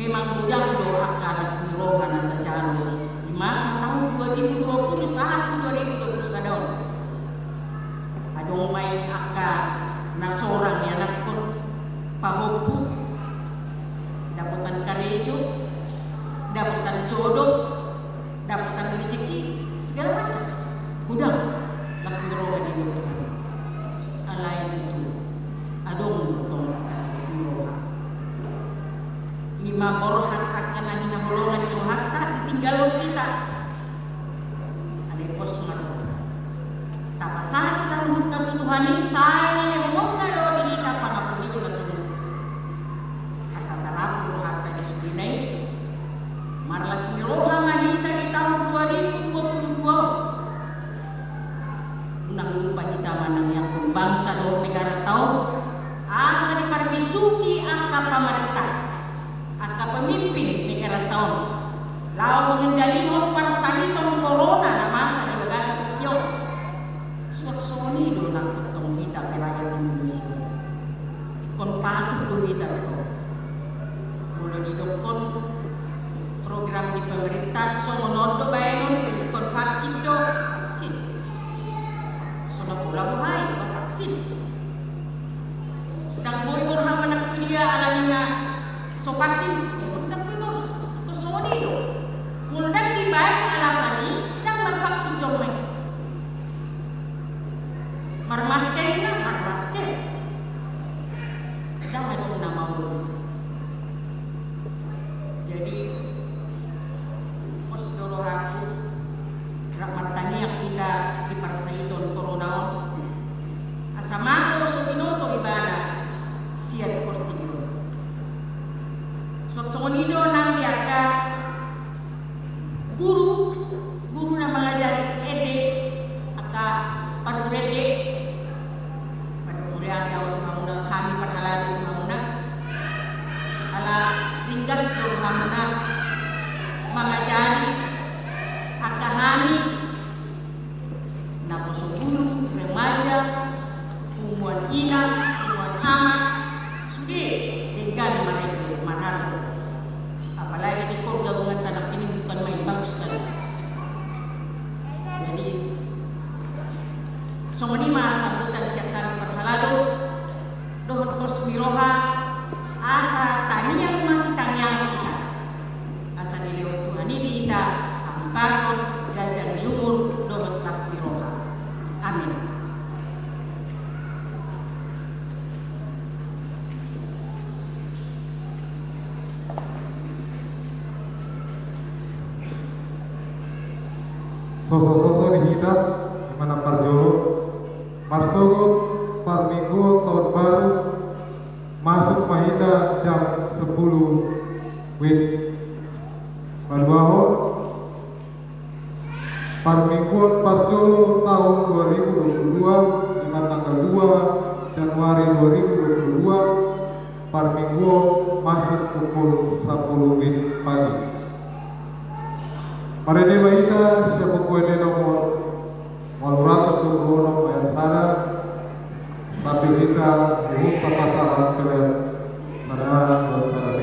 Memang godang do angka las ni roha na tajalo di masa taon dua ribu dua puluh sahat tu dua ribu dua puluh sada on. Adong ma i angka na sorang ianakhon, pahompu, dapotan karejo, dapotan jodoh, dapotan rejeki, segala macam. Godang las ni roha di Tuhan. Alai tutu adong do tong las ni roha. Holongan ni rohanta ditinggalhon hita. Alai pos ma roha. Tapasahat saluhutna tu Tuhan i, sai lehononna do di hita pangaposion na sungkun. Asa tarapul rohanta di sudena i. Marlas ni roha ma hita di taon dua ribu dua puluh dua on. Unang lupa hita manangiangkon bangsa dohot negaranta on, asa diparbisuhi angka pamarenta, angka pemimpin negaranta on, laho mengendalihon parsahiton corona na masa di bagasan tingki on. Suang songon i do nang tongtong hita pe rakyat Indonesia. Ingkon patuh do hita do. Molo didokkon program ni pemerintah, songon on do baenon, ingkon vaksin do, vaksin. So na pola boha i, ba vaksin. Ndang boi borhat manang tu dia alani na so vaksin, ndang boi borhat. Ingkon songon i do. Molo ndang dibaen alasan i, ndang marvaksin jolma i. Marmasker i na, marmasker. Ndang adong na maol disi. Jadi, pos do rohangku, rap martangiang hita di parsahiton corona on. Asa mago so binoto ibana sian portibi on. Suang songon i do nang di angka guru, guru na mangajari ende, angka parguru ende. Padomu lean di ahu tu hamuna, hami parhalado tu hamuna. Ala ringgas do hamuna mangajari angka hami naposo guru, remaja, punguan ina, punguan ama, sude denggan marende, marato. Apalagi di kor gabungan tanah ini bukan main, bagus sekali. Jadi, songon i ma sambutan sian hami parhalado dohot pos ni roha, asa tangiang ma sitangiangan hita. Asa dilehon Tuhan i di hita hahipason, ganjang ni umur dohot las ni roha. Amin. Soso-soso di hita, di mana parjolo, marsogot parmingguon taon baru, masuk ma hita jam sepuluh wit. Paduahon, parmingguon parjolo taon dua ribu dua puluh dua, di tanggal dua Januari dua ribu dua puluh dua, parmingguon masuk pukul sapuluh wit pagi. Marende ma hita sian Buku Ende nomor ualu ratus dua puluh onom ayat sada, sambil hita huhut pasahat pelean sada A dohot sada B.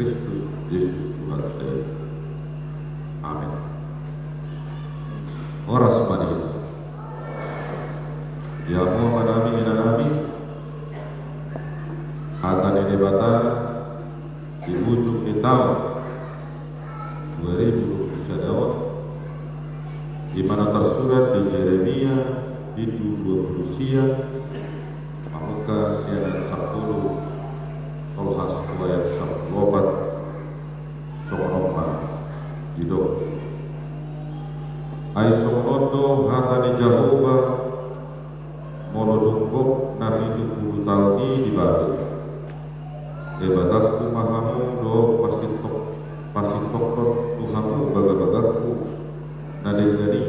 Kristus Jesus Tuhanta i. Amen. Horas ma di hita. Di hamu amanami, inanami, hata ni Debata di ujung ni taon dua ribu dua puluh sada on, di mana tarsurat di Jeremia pitu dua puluh sia, mamungka sian ayat sampulu tolhas tu ayat sampulu opat, songon on ma didok. Ai songon on do hata ni Jahowa, molo dung gok na pitu pulu taon i di Babel, Debatangku ma hamu dohot pasintok, pasintokkon tu hamu bagabagangku na denggan i,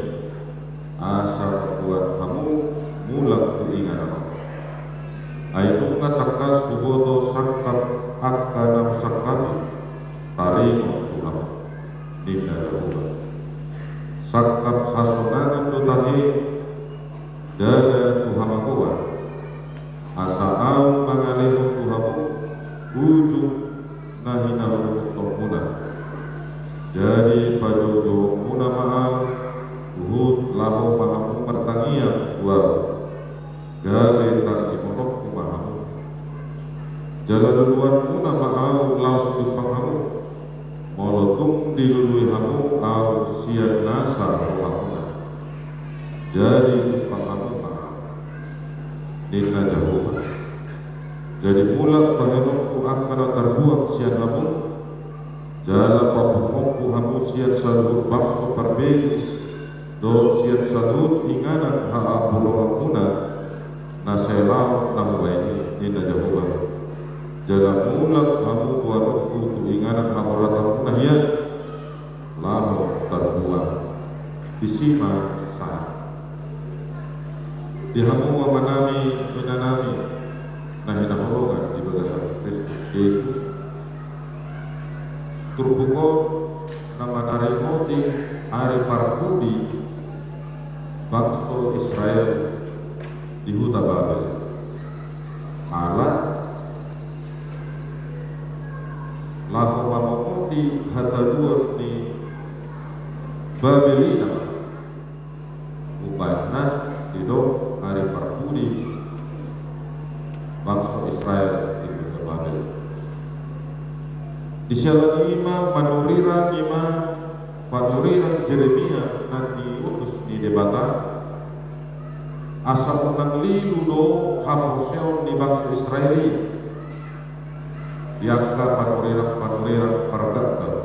asa mamboan hamu mulak tu inganan on. Ai nunga tangkas huboto sangkap angka na husangkapi taringot tu hamu, ninna Jahowa. Sangkap hasonangan do tahe, ndada tu hamagoan, asa Ahu mangalehon tu hamu ujung na hinahurungutmuna. Jadi pajoujouonmuna ma Ahu, huhut laho ma hamu martangiang tu Ahu, gabe tangihononku ma hamu. Jala luluanmuna ma Ahu laos jumpang hamu, molo tung dilului hamu Ahu sian nasa rohamuna. Jadi jumpang hamu ma Ahu, ninna Jahowa. Jadi mulak bahenonku angka na tarbuang sian hamu, jala papunguonku hamu sian saluhut bangso parbegu dohot sian saluhut inganan hahaholonganmuna na sai laon na hubaen i, ninna Jahowa. Jala mulak hamu boanonku tu inganan haborhatanmuna hian, laho tarbuang. Disi ma sahat. Di hamu amanami, inanami, na hinaholongan di bagasan Kristus Jesus, turpuk on na manaringoti ari parpudi bangso Israel di huta Babel. Ala laho mamongoti hataluon ni Babel i nama. Umbahen na didok ari parpudi bangso Israel di huta Babel. Di siala ni i ma panurirang i ma, panurirang Jeremia na diutus ni Debata, asa unang lilu do haporseaon ni bangso Israel i di angka panurirang-panurirang pargakgak.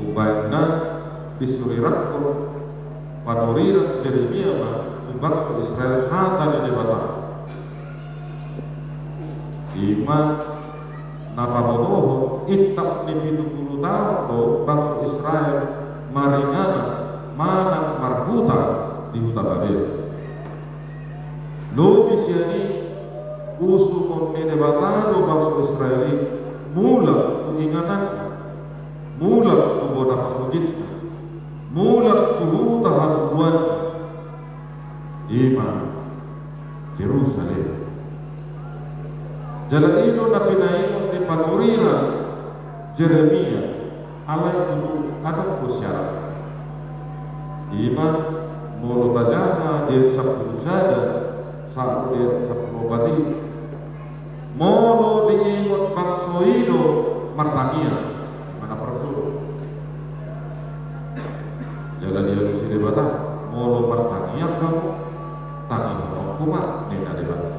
Umbahen na disurirangkon panurirang Jeremia ma tu bangso Israel hata ni Debata. I ma na pabotohon intap ni pitu pulu taon do bangso Israel maringanan manang marhuta di huta Babel. Lobi sian i, usungon ni Debata do bangso Israel i mulak tu ingananna, mulak tu bona pasogitna, mulak tu huta hatubuanna, i ma Jerusalem. Jala i do na pinaingot ni panurirang Jeremia. Alai tutu adong do syarat. I ma, molo tajaha di ayat sampulu sada sahat tu di ayat sampulu opat i, molo diingot bangso i do martangiang, i ma na parjolo. Jala dialusi Debata, molo martangiang hamu, tangihononku ma, ninna Debata.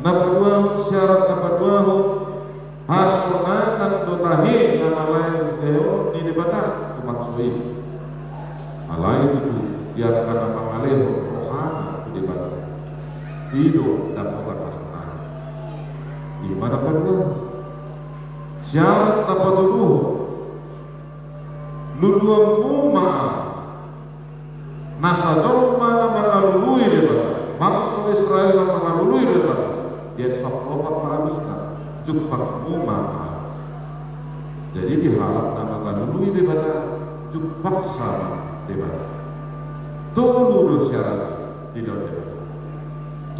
Na paduahon, syarat na paduahon, hasonangan do tahe na lae dilehonon ni Debata tu bangso i. Alai tutu di angka na mangalehon rohana tu Debata, i do dapotan hasonangan. I ma na paduahon. Syarat na patoluhon, luluanmu ma Nasa jolma na mangalului Debata, bangso Israel na mangalului Debata, di ayat sampulu opat ma alusna, jumpangmu ma Ahu. Jadi di halak na mangalului Debata, jumpangsa ma Debata. Tolu do syarat dilehon Debata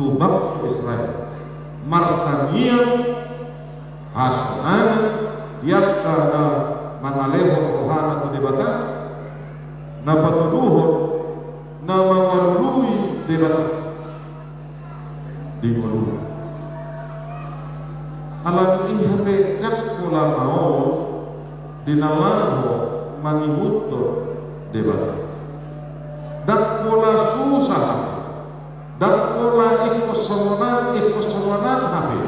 tu bangso Israel, martangiang, hasonangan di angka na mangalehon rohana tu Debata, na patuduhon, na mangalului Debata di ngoluna. Alani i hape ndang pola maol di na laho mangihuthon Debata. Ndang pola susah hape. Ndang pola ingkon songon on, ingkon songon on hape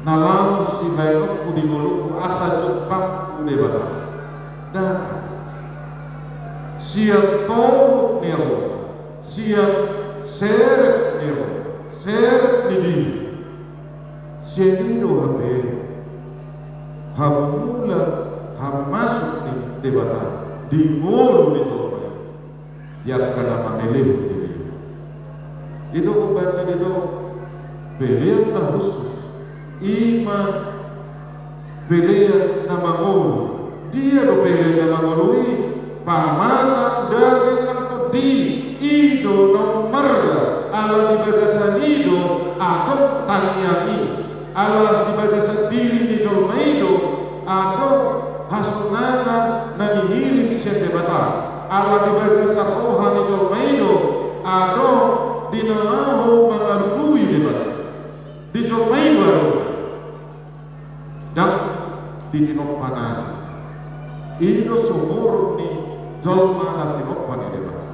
na laho sibahenonku di ngolungku asa jumpangku Debata. Ndang. Sian tohut ni roha, sian serep ni roha, serep ni diri. Sian i do hape hamumulan, hamumasuk ni Debata di ngolu ni jolma i. Di angka na mamelehon diri. I do umbahen na didok pelean na hushus, i ma pelean na mangolu. Dia do pelean na mangolu i? Pamatang daging nang tondi, i do na ummarga, ala di bagasan i do adong tangiang i. Ala di bagasan diri ni jolma i do adong hasonangan na nihirim sian Debata. Ala di bagasan roha ni jolma i do adong di na laho mangalului Debata. Di jolma i do adong. Ndang di tinompa na asing. I do sumurung ni jolma na tinompa ni Debata.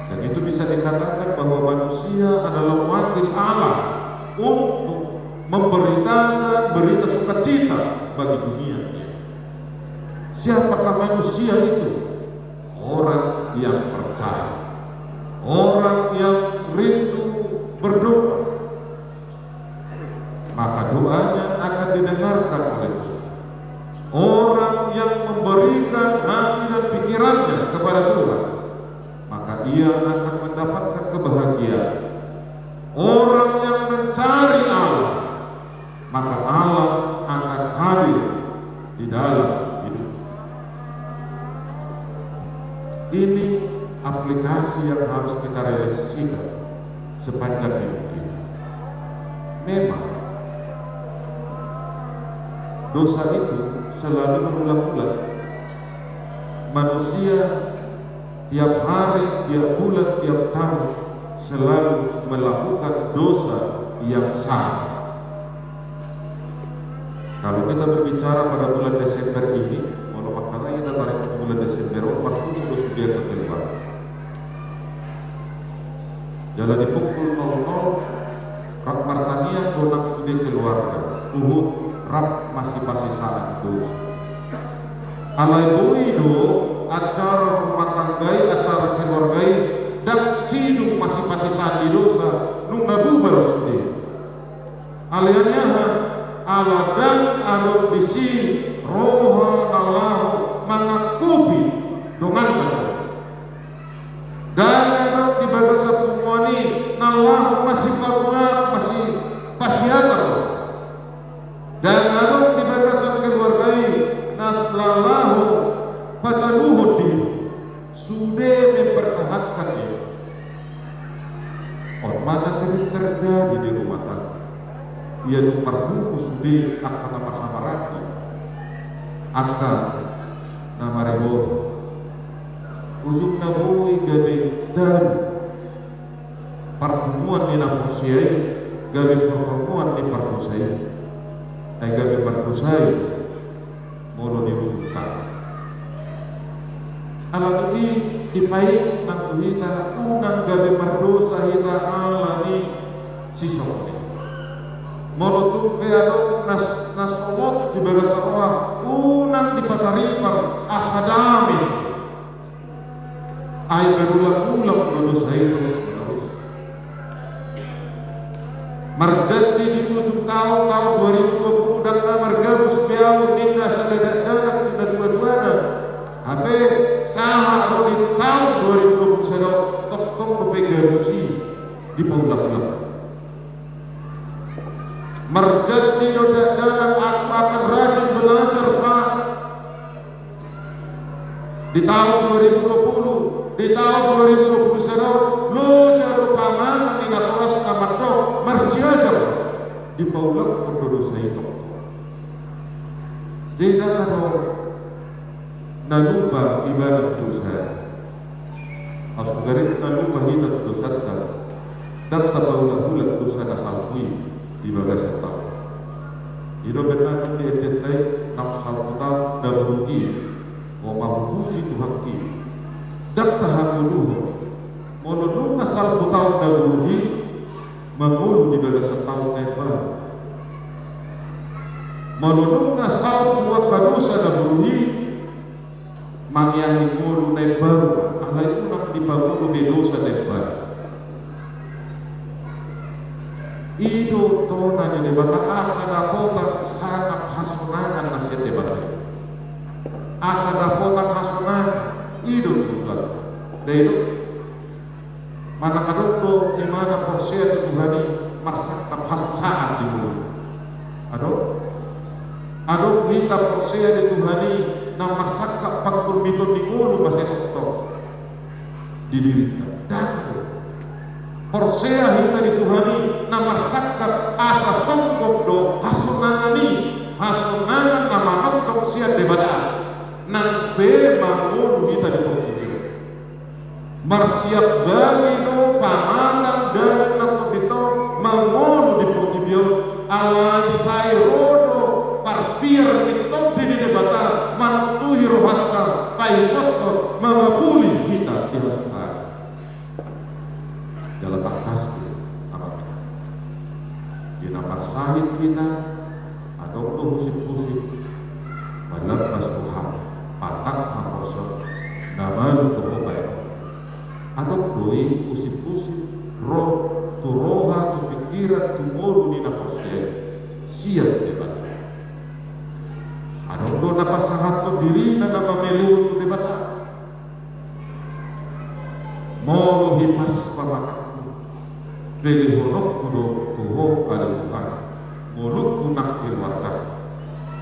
Dan itu bisa dikatakan bahwa manusia adalah wakil Allah untuk memberitakan berita sukacita bagi dunia. Siapakah manusia itu? Orang yang percaya, orang yang rindu berdoa, maka doanya akan didengarkan oleh Tuhan. Orang yang memberikan hati dan pikirannya kepada Tuhan, maka ia akan mendapatkan kebahagiaan. Orang yang mencari Allah, maka Allah akan hadir di dalam hidupnya. Ini aplikasi yang harus kita realisasikan sepanjang hidup kita. Memang dosa itu selalu berulang-ulang. Manusia tiap hari, tiap bulan, tiap tahun selalu melakukan dosa yang sama. Kalau kita berbicara pada bulan Desember ini, molo mangkatai hita taringot bulan Desember on, marpungu do sude angka keluarga. Jala di pukul nol nol, rap martangiang do nang sude keluarga, huhut rap masipasisaan dosa. Alai boi do acara rumah tangga i, acara keluarga i, ndang sidung masipasisaan ni dosa, nunga bubar sude. Alani aha? Ala ndang adong disi roha na laho mangangkupi donganna. Ndang adong di bagasan punguan i na laho masipamuat, masipasiatar. Ndang adong di bagasan keluarga i na laho pataluhon diri. Sude mempertahankan i. On ma na sering terjadi di rumah tangga. Ia dung marpungu sude angka na marhahamaranggi, angka na mareboto. Ujungna boi gabe talu parpunguan ni na porsea i, gabe parpunguan ni pardosa i. Ai gabe mardosa i molo di ujungta. Alani i dipaingot nang tu hita, unang gabe mardosa hita alani sisongon i. Molo tung pe adong na, na solot di bagasan roha, unang dipataripar asa dame. Ai berulang-ulang do dosa i terus-menerus. Marjanji di ujung taon, taon dua ribu dua puluh, ndang na margabus be ahu, ninna sada dakdanak tu natua-tuana. Hape sahat ro di taon dua ribu dua puluh sada, tongtong dope gabus i dipaulak-ulak. Marjanji do dakdanak, aku akan rajin belajar, Pak. Di taon dua ribu dua puluh, di taon dua ribu dua puluh sada, loja do pangangan ni natorasna mandok, marsiajar. dipaulakhon do dosa i tongtong. Jadi ndang adong na lupa ibana tu dosa. Aut songon i na lupa hita tu dosanta, ndang tapaulak-ulak dosa na salpu i di bagasan taon. I do umbahen na di endenta i, naung salpu taon na buruk i, o ma hupuji Tuhanki. Ndang tahangoluhon molo nunga salpu taon na buruk i, mangolu di bagasan taon na imbaru. Molo nunga salpu angka dosa na buruk i, mangeahi ngolu na imbaru ma, alai unang dipangolu be dosa na imbaru. I do tona ni Debata asa dapotan sangap hasonangan na sian Debata i. Asa dapotan hasonangan, i do tujuan. Dai do. Manang adong do imana porsea tu Tuhan i marsangkap hasusaan di ngoluna? Adong? Adong hita porsea di Tuhan i na marsangkap pangkulmiton ni ngolu ma sai tongtong di dirinta? Ndang do. Porsea hita di Tuhan i na marsangkap asa songgop do hasonangan i, hasonangan na manongtong sian Debata, nang pe mangolu hita di portibi on. Marsiap bagi do pamatang daging na tondinta on mangolu di portibi on, alai sai ro do parpiar ni Tondi ni Debata manuntuhi rohanta, paingothon, mangapuli hita di hasusaan. Jala tangkas do, amang inang, di na marsahit hita, adong do husip-husip, malambas roha, patang haporseaon na malum do ho baenon. Adong do i husip-husip ro tu roha, tu pingkiran, tu ngolu ni na porsea i sian Debata. Adong do na pasahathon dirina na mamelehon tu Debata. Molo hipas pamatangku, pelehononku do tu ho ale Tuhan ngolungku nang keluarga.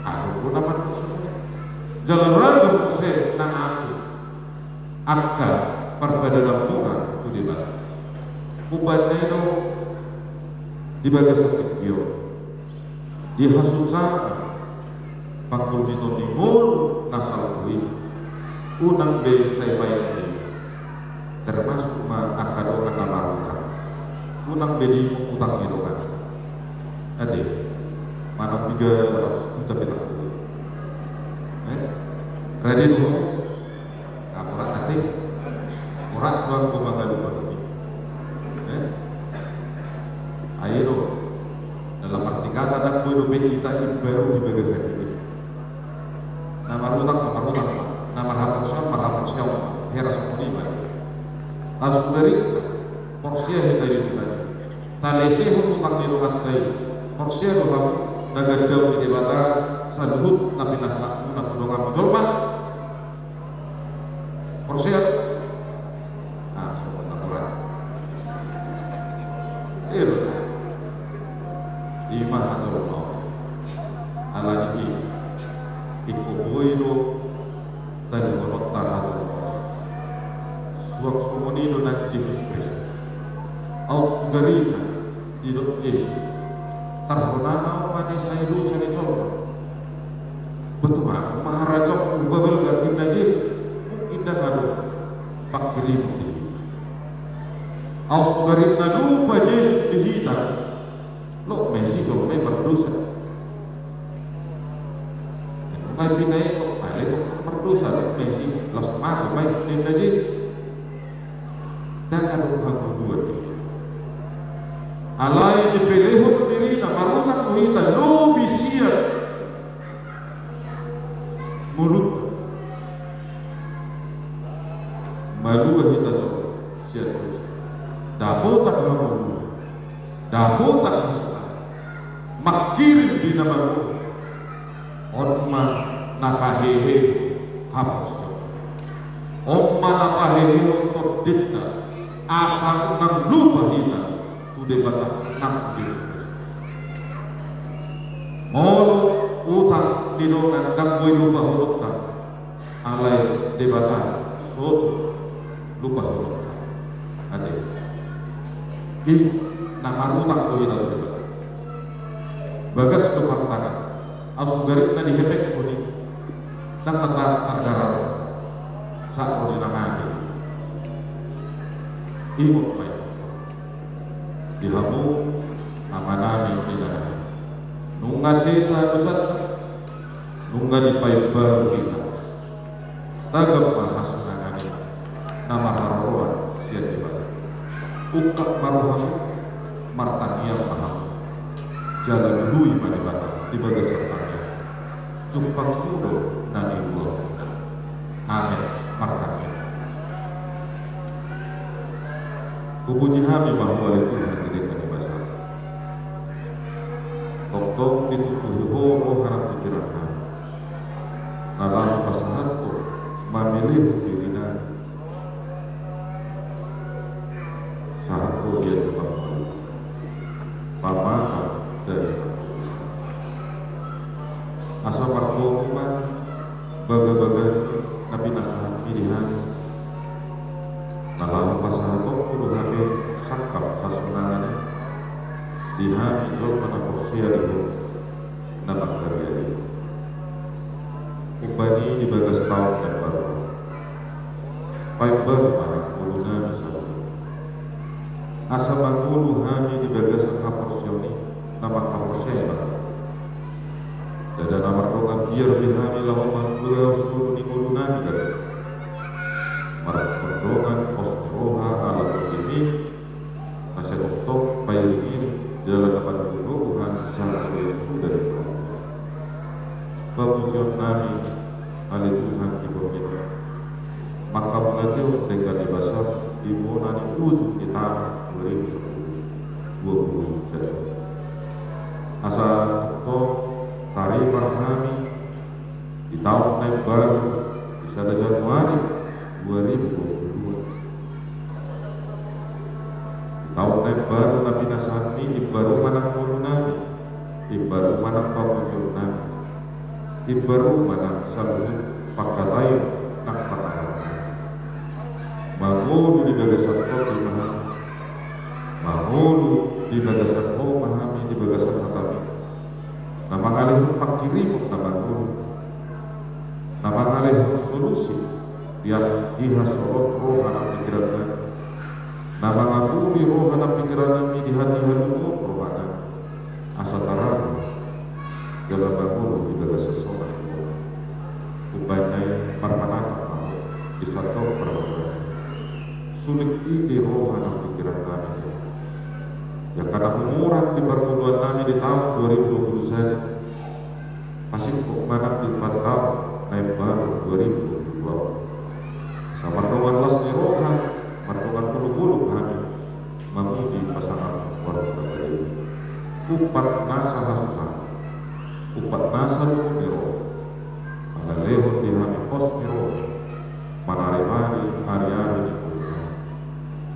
Adong do na mandok songon i. Jala ragam muse na asing angka parpadanan muna tu Debata. Umbahen na i do di bagasan tingki on, di hasusaan, pangkulmiton ni ngolu na salpu i, unang be sai baen be. Termasuk ma angka dongan na marutang. Unang be diingot utang ni dongan. Ate, manang piga ratus juta pe tangkup. Eh? Rade do ho? Aporak ate. Aporak do anggo mangalupa i. Eh? Ai do. Dalam arti kata, ndang boi dope hita imbaru di bagasan i. Na marutang ma, marutang ma. Na marhaporseaon, marhaporseaon ma. Hera songon i ma. Laos tu gari, porsea hita di Tuhan i. Talesehon utang ni donganta i. Porsea do hamu na gandaon ni Debata saluhut na pinasahatmuna tu donganmu jolma? Porsea? Ah, songon na borat. Ero. Ima hajolmaon. Alani i, ingkon boi do taluhononta hajolmaon. Suang songon i do nang Jesus Kristus. Aut sugarina didok Jesus, tarhonangkon ma na sai dosa ni jolma. Boto ma, ma harajaon tu Babel, ninna Jesus, mungkin ndang adong pangkirimon di hita. Aut sugarina lupa Jesus di hita, loas ma i si jolma i mardosa. Nunga pinaingot, alai tongtong mardosa, loas ma i si, laos mate ma i, ninna Jesus. Ndang adong hangoluan di hita. Alai dipelehon do dirina, marutang do hita lobi sian ngolunta. Malua hita do sian dosa. Dapotan hangoluan. Dapotan hasonangan. Mangkirim di na mangolu. On ma na pahehe haporseaon. On ma na pahehe tondinta. Asa unang lupa hita tu Debata nang tu Jesus Kristus. Molo utang ni dongan ndang boi lupahononta, alai Debata so lupahononta. Ate. I na marutang do hita tu Debata. Bagas do partangan, asa garitna dihepekhon i, ndang na targararonta, sahat ro di na mate. Ingot ma i di hamu amanami, inanami. Nunga sesa dosanta, nunga dipaimbaru hita. Tagam ma hasonangan i na marharoroan sian Debata. Ungkap ma rohamu, martangiang ma hamu. Jala lului ma Debata di bagasan tangiang. Jumpangmu do na niuluanmuna. Amen. Martangiang. Hupuji hami ma Ho ale Tuhan di denggan ni basaM. Tongtong ditumbuhi Ho roha nang pingkirannami, na laho pasahathon, mamelehon dirinami sahat ro di adopanMu, pamata dari Tuhan. Asa mardomu ma bagabaga na pinasahatMi di hami, na laho pasahatonMu do hape sangkap hasonangan i di hami jolma na porsea di Ho, na mangkabiari. Umbahen i di bagas taon na baru on, paimbaru ma nang ngolunami saluhutna, asa mangolu hami di bagasan haporseaon i na mangkaporseai ma Ho. Ndada na mardongan biar be hami laho mangulahon solu ni ngolunami gabe mardongan pos ni roha ala TondiMi, na sai tongtong pairingiring jala na manogotogotna hami sahat tu suda di parauta. Pamujionnami ale Tuhan di borngin on, mangkamauliatehon denggan ni basaM di bona ni ujung ni taon dua ribu dua puluh sada. Asa tongtong taripar hami di taon na imbaru, di sada Januari dua ribu dua puluh dua. Di taon na imbaru na pinasahatMi, imbaru ma nang ngolunami, imbaru ma nang pamujionnami, imbaru ma nang saluhut pangkataion nang pangarahutnami. Mangolu di bagasan Ho ma hami, mangolu di bagasan Ho ma hami di bagasan hataMi, na mangalehon panghirimon na mangolu, na mangalehon solusi di hasolat roha nang pingkirannami, na mangapuli roha nang pingkirannami di hatihalumoon rohanami, asa tarang jala mangolu di bagasan sonang ni roha. Umbahen na i marpanatang ma Ho di sandok parboruon i. Suling ite roha nang pingkirannami, angka na humurang di parngoluannami di taon dua ribu dua puluh sada. Pasingkop ma nang di taon na imbaru dua ribu dua puluh dua on, asa mardongan las ni roha, mardongan mulukmuluk hami mamuji pasangaphon roha na badia i. Umpat nasa hasusahan, umpat nasa lomo ni roha, mangalehon di hami pos ni roha, manaripari ariari ni ngolunami.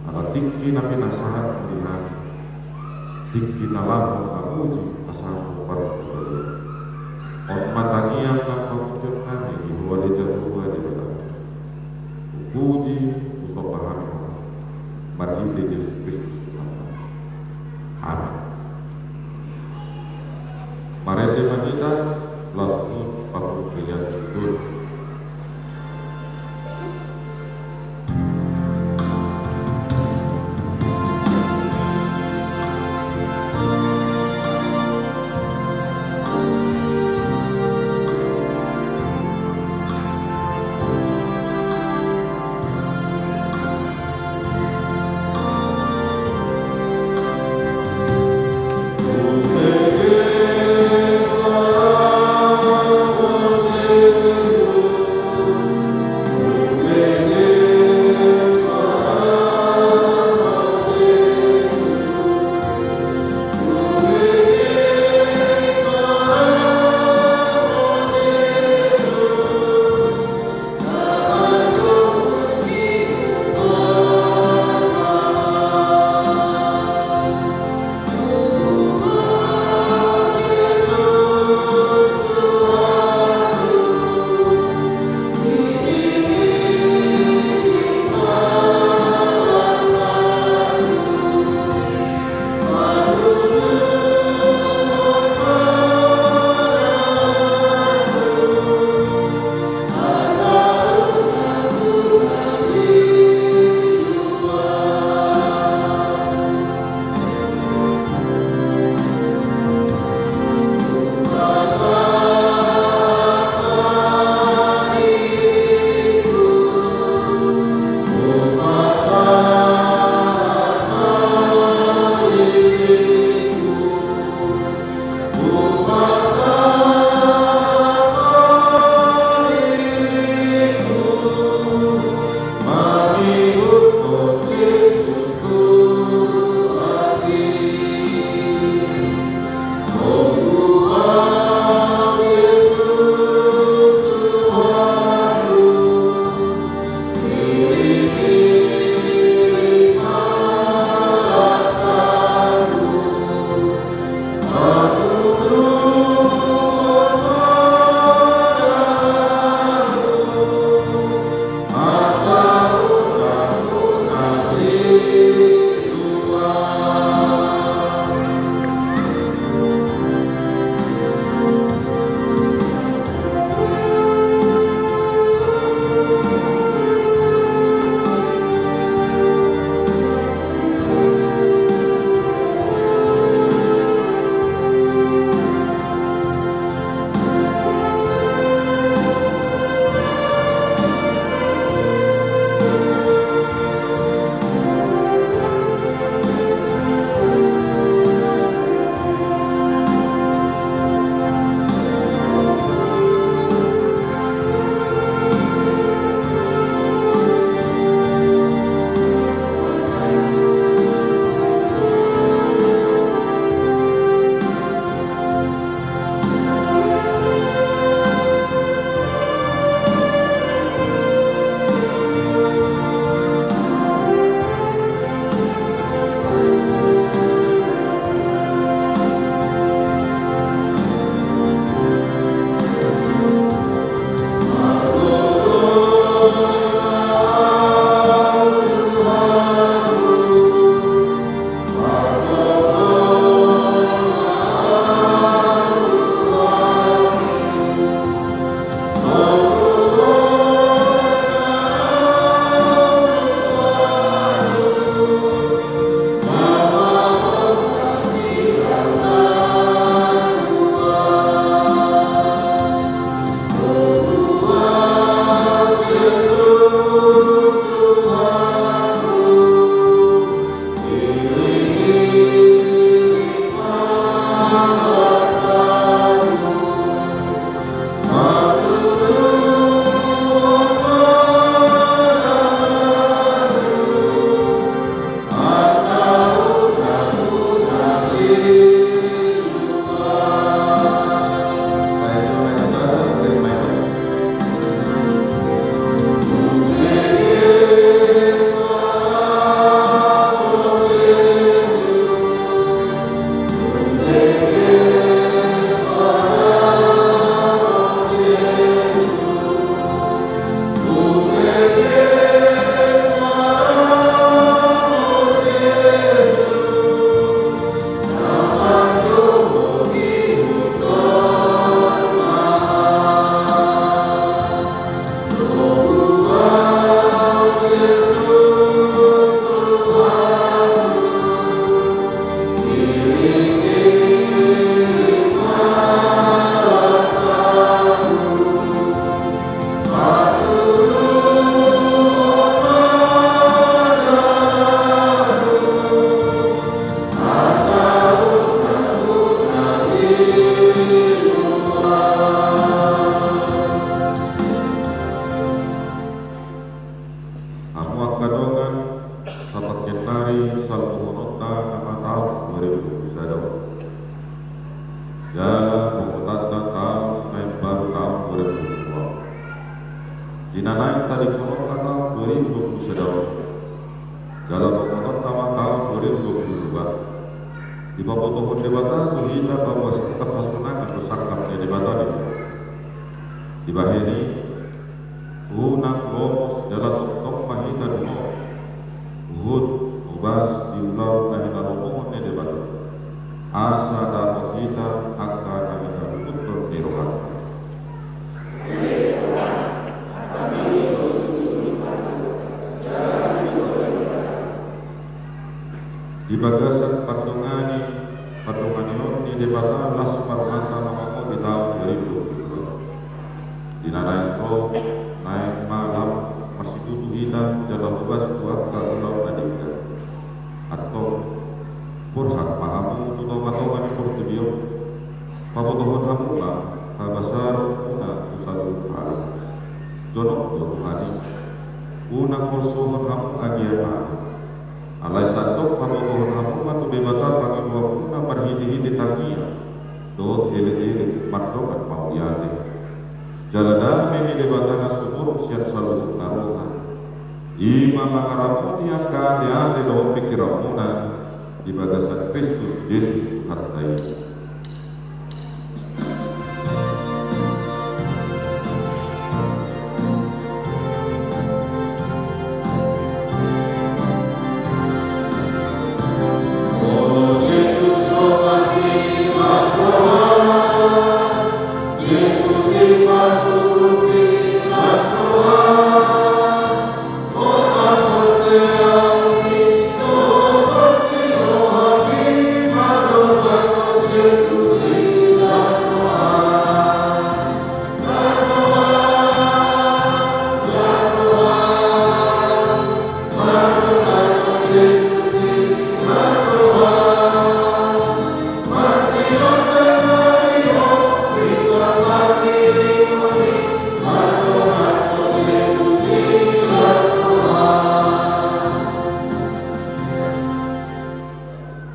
Ala tingki na pinasahatMu di hami, tingki na laho mamuji pasangaphon roha na badia i. On ma tangiang nang pamujionnami di Ho ale Jahowa Debatamuna. Hupuji, husomba hami Ho marhite Jesus Kristus Tuhanta. Amen. Marende ma hita, laos tu panguluk pelean tutu. Hamu angka dongan, sapangkian nari saluhutna ma taon dua ribu dua puluh sada on. Jala bongotanna taon na imbaru taon dua ribu dua puluh dua. Di na naeng tadingkononta taon dua ribu dua puluh sada on. Jala bongotanna ma taon dua ribu dua puluh dua. Dipabotohon Debata tu hita bahwa sangkap hasonangan do sangkap ni Debata di. Dibahen i, unang lomos jala tongtong ma hita dohot huhut mubas di ulaon na hinalomohon ni Debata. Asa dapot hita angka na hinaluhuthon ni rohanta. Di bagasan pandongani, pandonganion ni Debata las ma rohanta mangamot di taon dua ribu dua puluh dua. Di na naeng ro, naeng ma lam marsitutu hita jala hobas tu angka ulaon na denggan. Antong, borhat ma hamu tu tongatonga ni portibi on. Pabotohon hamu ma habasaronmuna tu saluhut halak. Jonok do Tuhan i. Unang holsohon hamu agia aha. Alai sandok pabotohon hamu ma tu Debata pangidoanmuna marhitehite tangiang dohot elekelek mardongan mauliate. Jala dame ni Debata na sumurung sian saluhutna roha, i ma mangaramoti angka ateate dohot pingkiranmuna di bagasan Kristus Jesus Tuhanta i.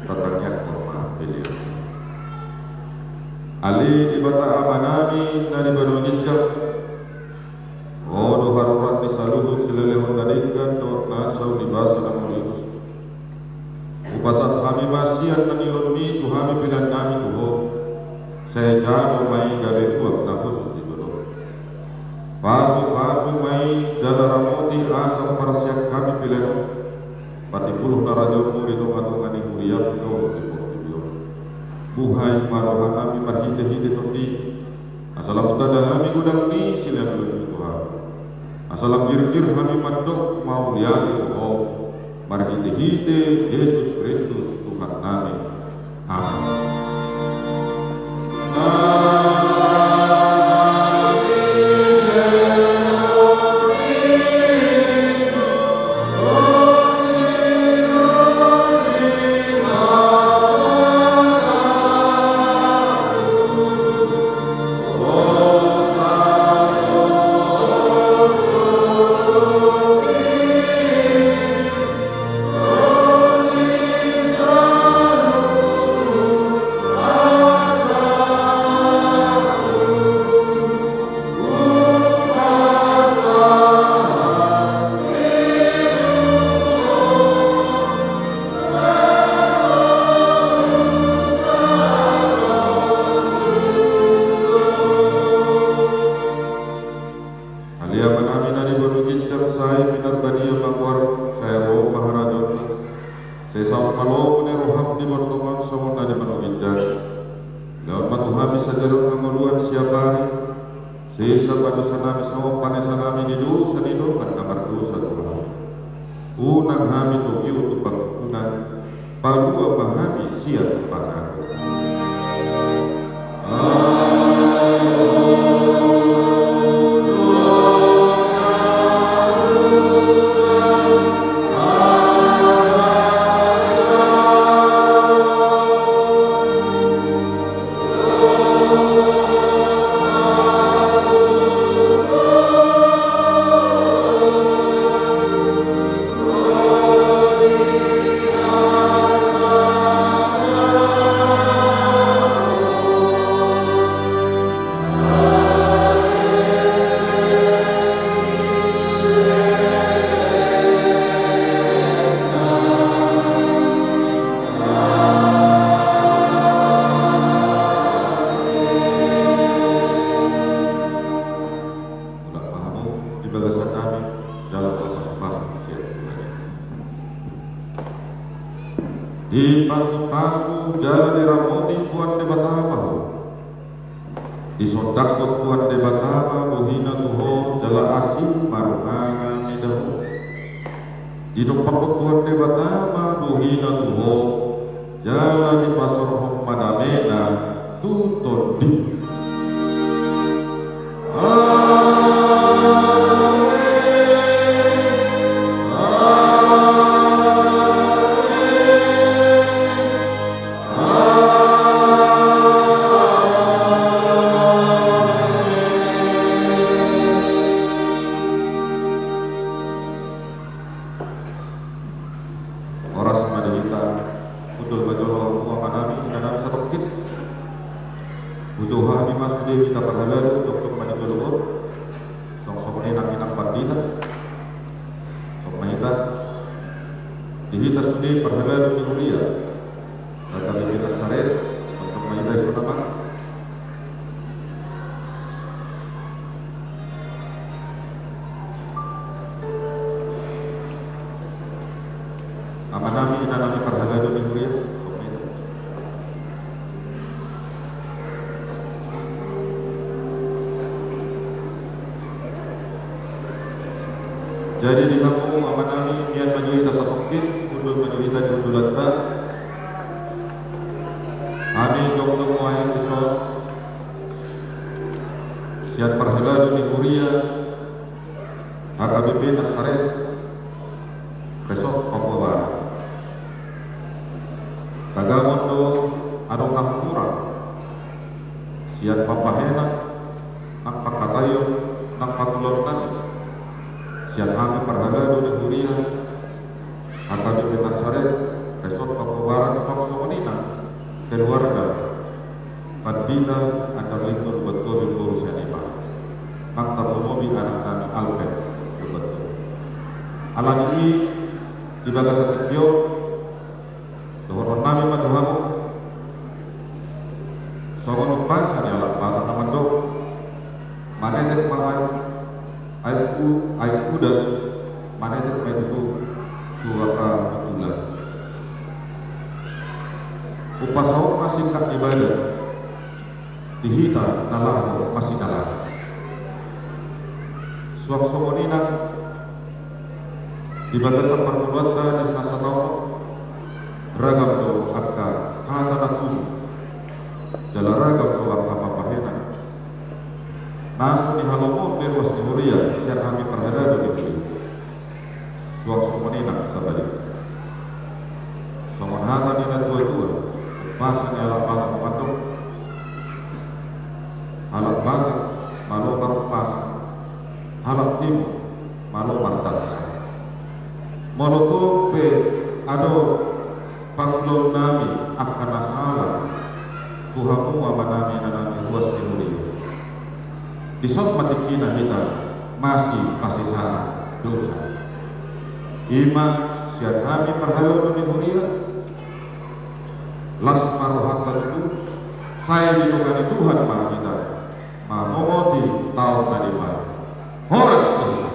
Tatangianghon ma pelean. Ale Debata Amanami na di banua ginjang, Ho do haroran ni saluhut silehonlehon na denggan dohot na saulibasa na mauliate. Hupasahat hami ma sian na nilehonmi tu hami pelean nami tu Ho. Sai jalo ma i gabe uap na hushus di jolom. Pasupasu ma i jala ramoti asa huparsiak hami pelean on. Patimbulhon harajaonmu di tongatonga ni huriam dohot di portibi on. Buhai ma rohanami marhitehite Tondi. Asa lam tanda hami godang ni silehonlehonmi tu hami. Asa lam girgir hami mandok mauliate tu Ho marhitehite Jesus Kristus Tuhannami. Amen. Tuhan siapari, sesa ma dosanami songon panesanami di dosa ni dongan na mardosa tu hami. Unang hami togihon tu pangunjunan, palua ma hami sian pangago. Mulak ma hamu di bagasan nami, jala marpasupasu sian Tuhan i. Dipasupasu jala diramoti Tuhan Debata ma ho. Disondangkon Tuhan Debata ma bohina tu ho, jala asing ma rohana mida ho. Didompakkon Tuhan Debata ma bohina tu ho, jala dipasaorhon ma damena tu tondimi. Amen. Amen. Amen. Horas ma di hita. Hundul ma jolo hamu amanami, inanami satongkin. Hujou hami ma sude hita parhalado, jongjong ma di jolo on. Songon i nang inang pandita. Songon ma hita. Di hita sude parhalado ni huria H K B P Nasaret, songon ma hita i songon i ma. Amanami, inanami parhalado ni huria, songon ma hita. Jadi di hamu amanami, mian ma jo hita satongkin, hundul ma jo hita di hundulanta. Hami jongjong nuaeng dison sian parhalado ni huria H K B P Nasaret, Resort Papua Barat. Tagamon do adong na humurang sian pambahenan nang pangkataion nang pangulaon nami sian hami parhalado ni huria H K B P Nasaret, Resort Papua Barat, songon i nang keluarga Pandita Andarlintho Lumban Tobing boru sian i ma, nang tarlumobi anaknami Albert Lumban Tobing. Alani i, di bagasan tingki on, dohonon nami ma tu hamu, songon umpasa ni halak Batak na mandok, manetek ma aek, aek u-, aek udan, manetek ma i tutu tu angka buntulan. Umpasa on ma singkat ni badan di hita na laho masidalan. Suang songon i nang di bagasan parngoluanta di na sataon on, ragam do angka hata na tubu, jala ragam do angka pambahenan na so nihalomohon ni ruas ni huria sian hami parhalado ni huria. Suang songon i nang sabalik. Songon hata ni na tua-tua, umpasa ni halak Batak na mandok, halak Batak malo marumpasa, halak Timur malo mardansa. Molo tung pe adong pangulaon nami angka na sala tu hamu amanami inanami ruas ni huria, dison ma tingkina hita masipasesaan dosa. I ma sian hami parhalado ni huria, las ma rohanta tutu, sai didongani Tuhan ma hita mamongoti taon na depan. Horas do hita.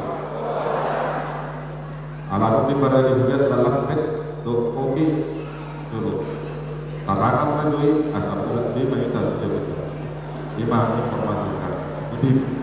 Ala dung diparade hurian na lampet do kopi jolo. Tatangan ma jo i asa mulak be ma hita tu jabu. Ima informasi kami. Ibib.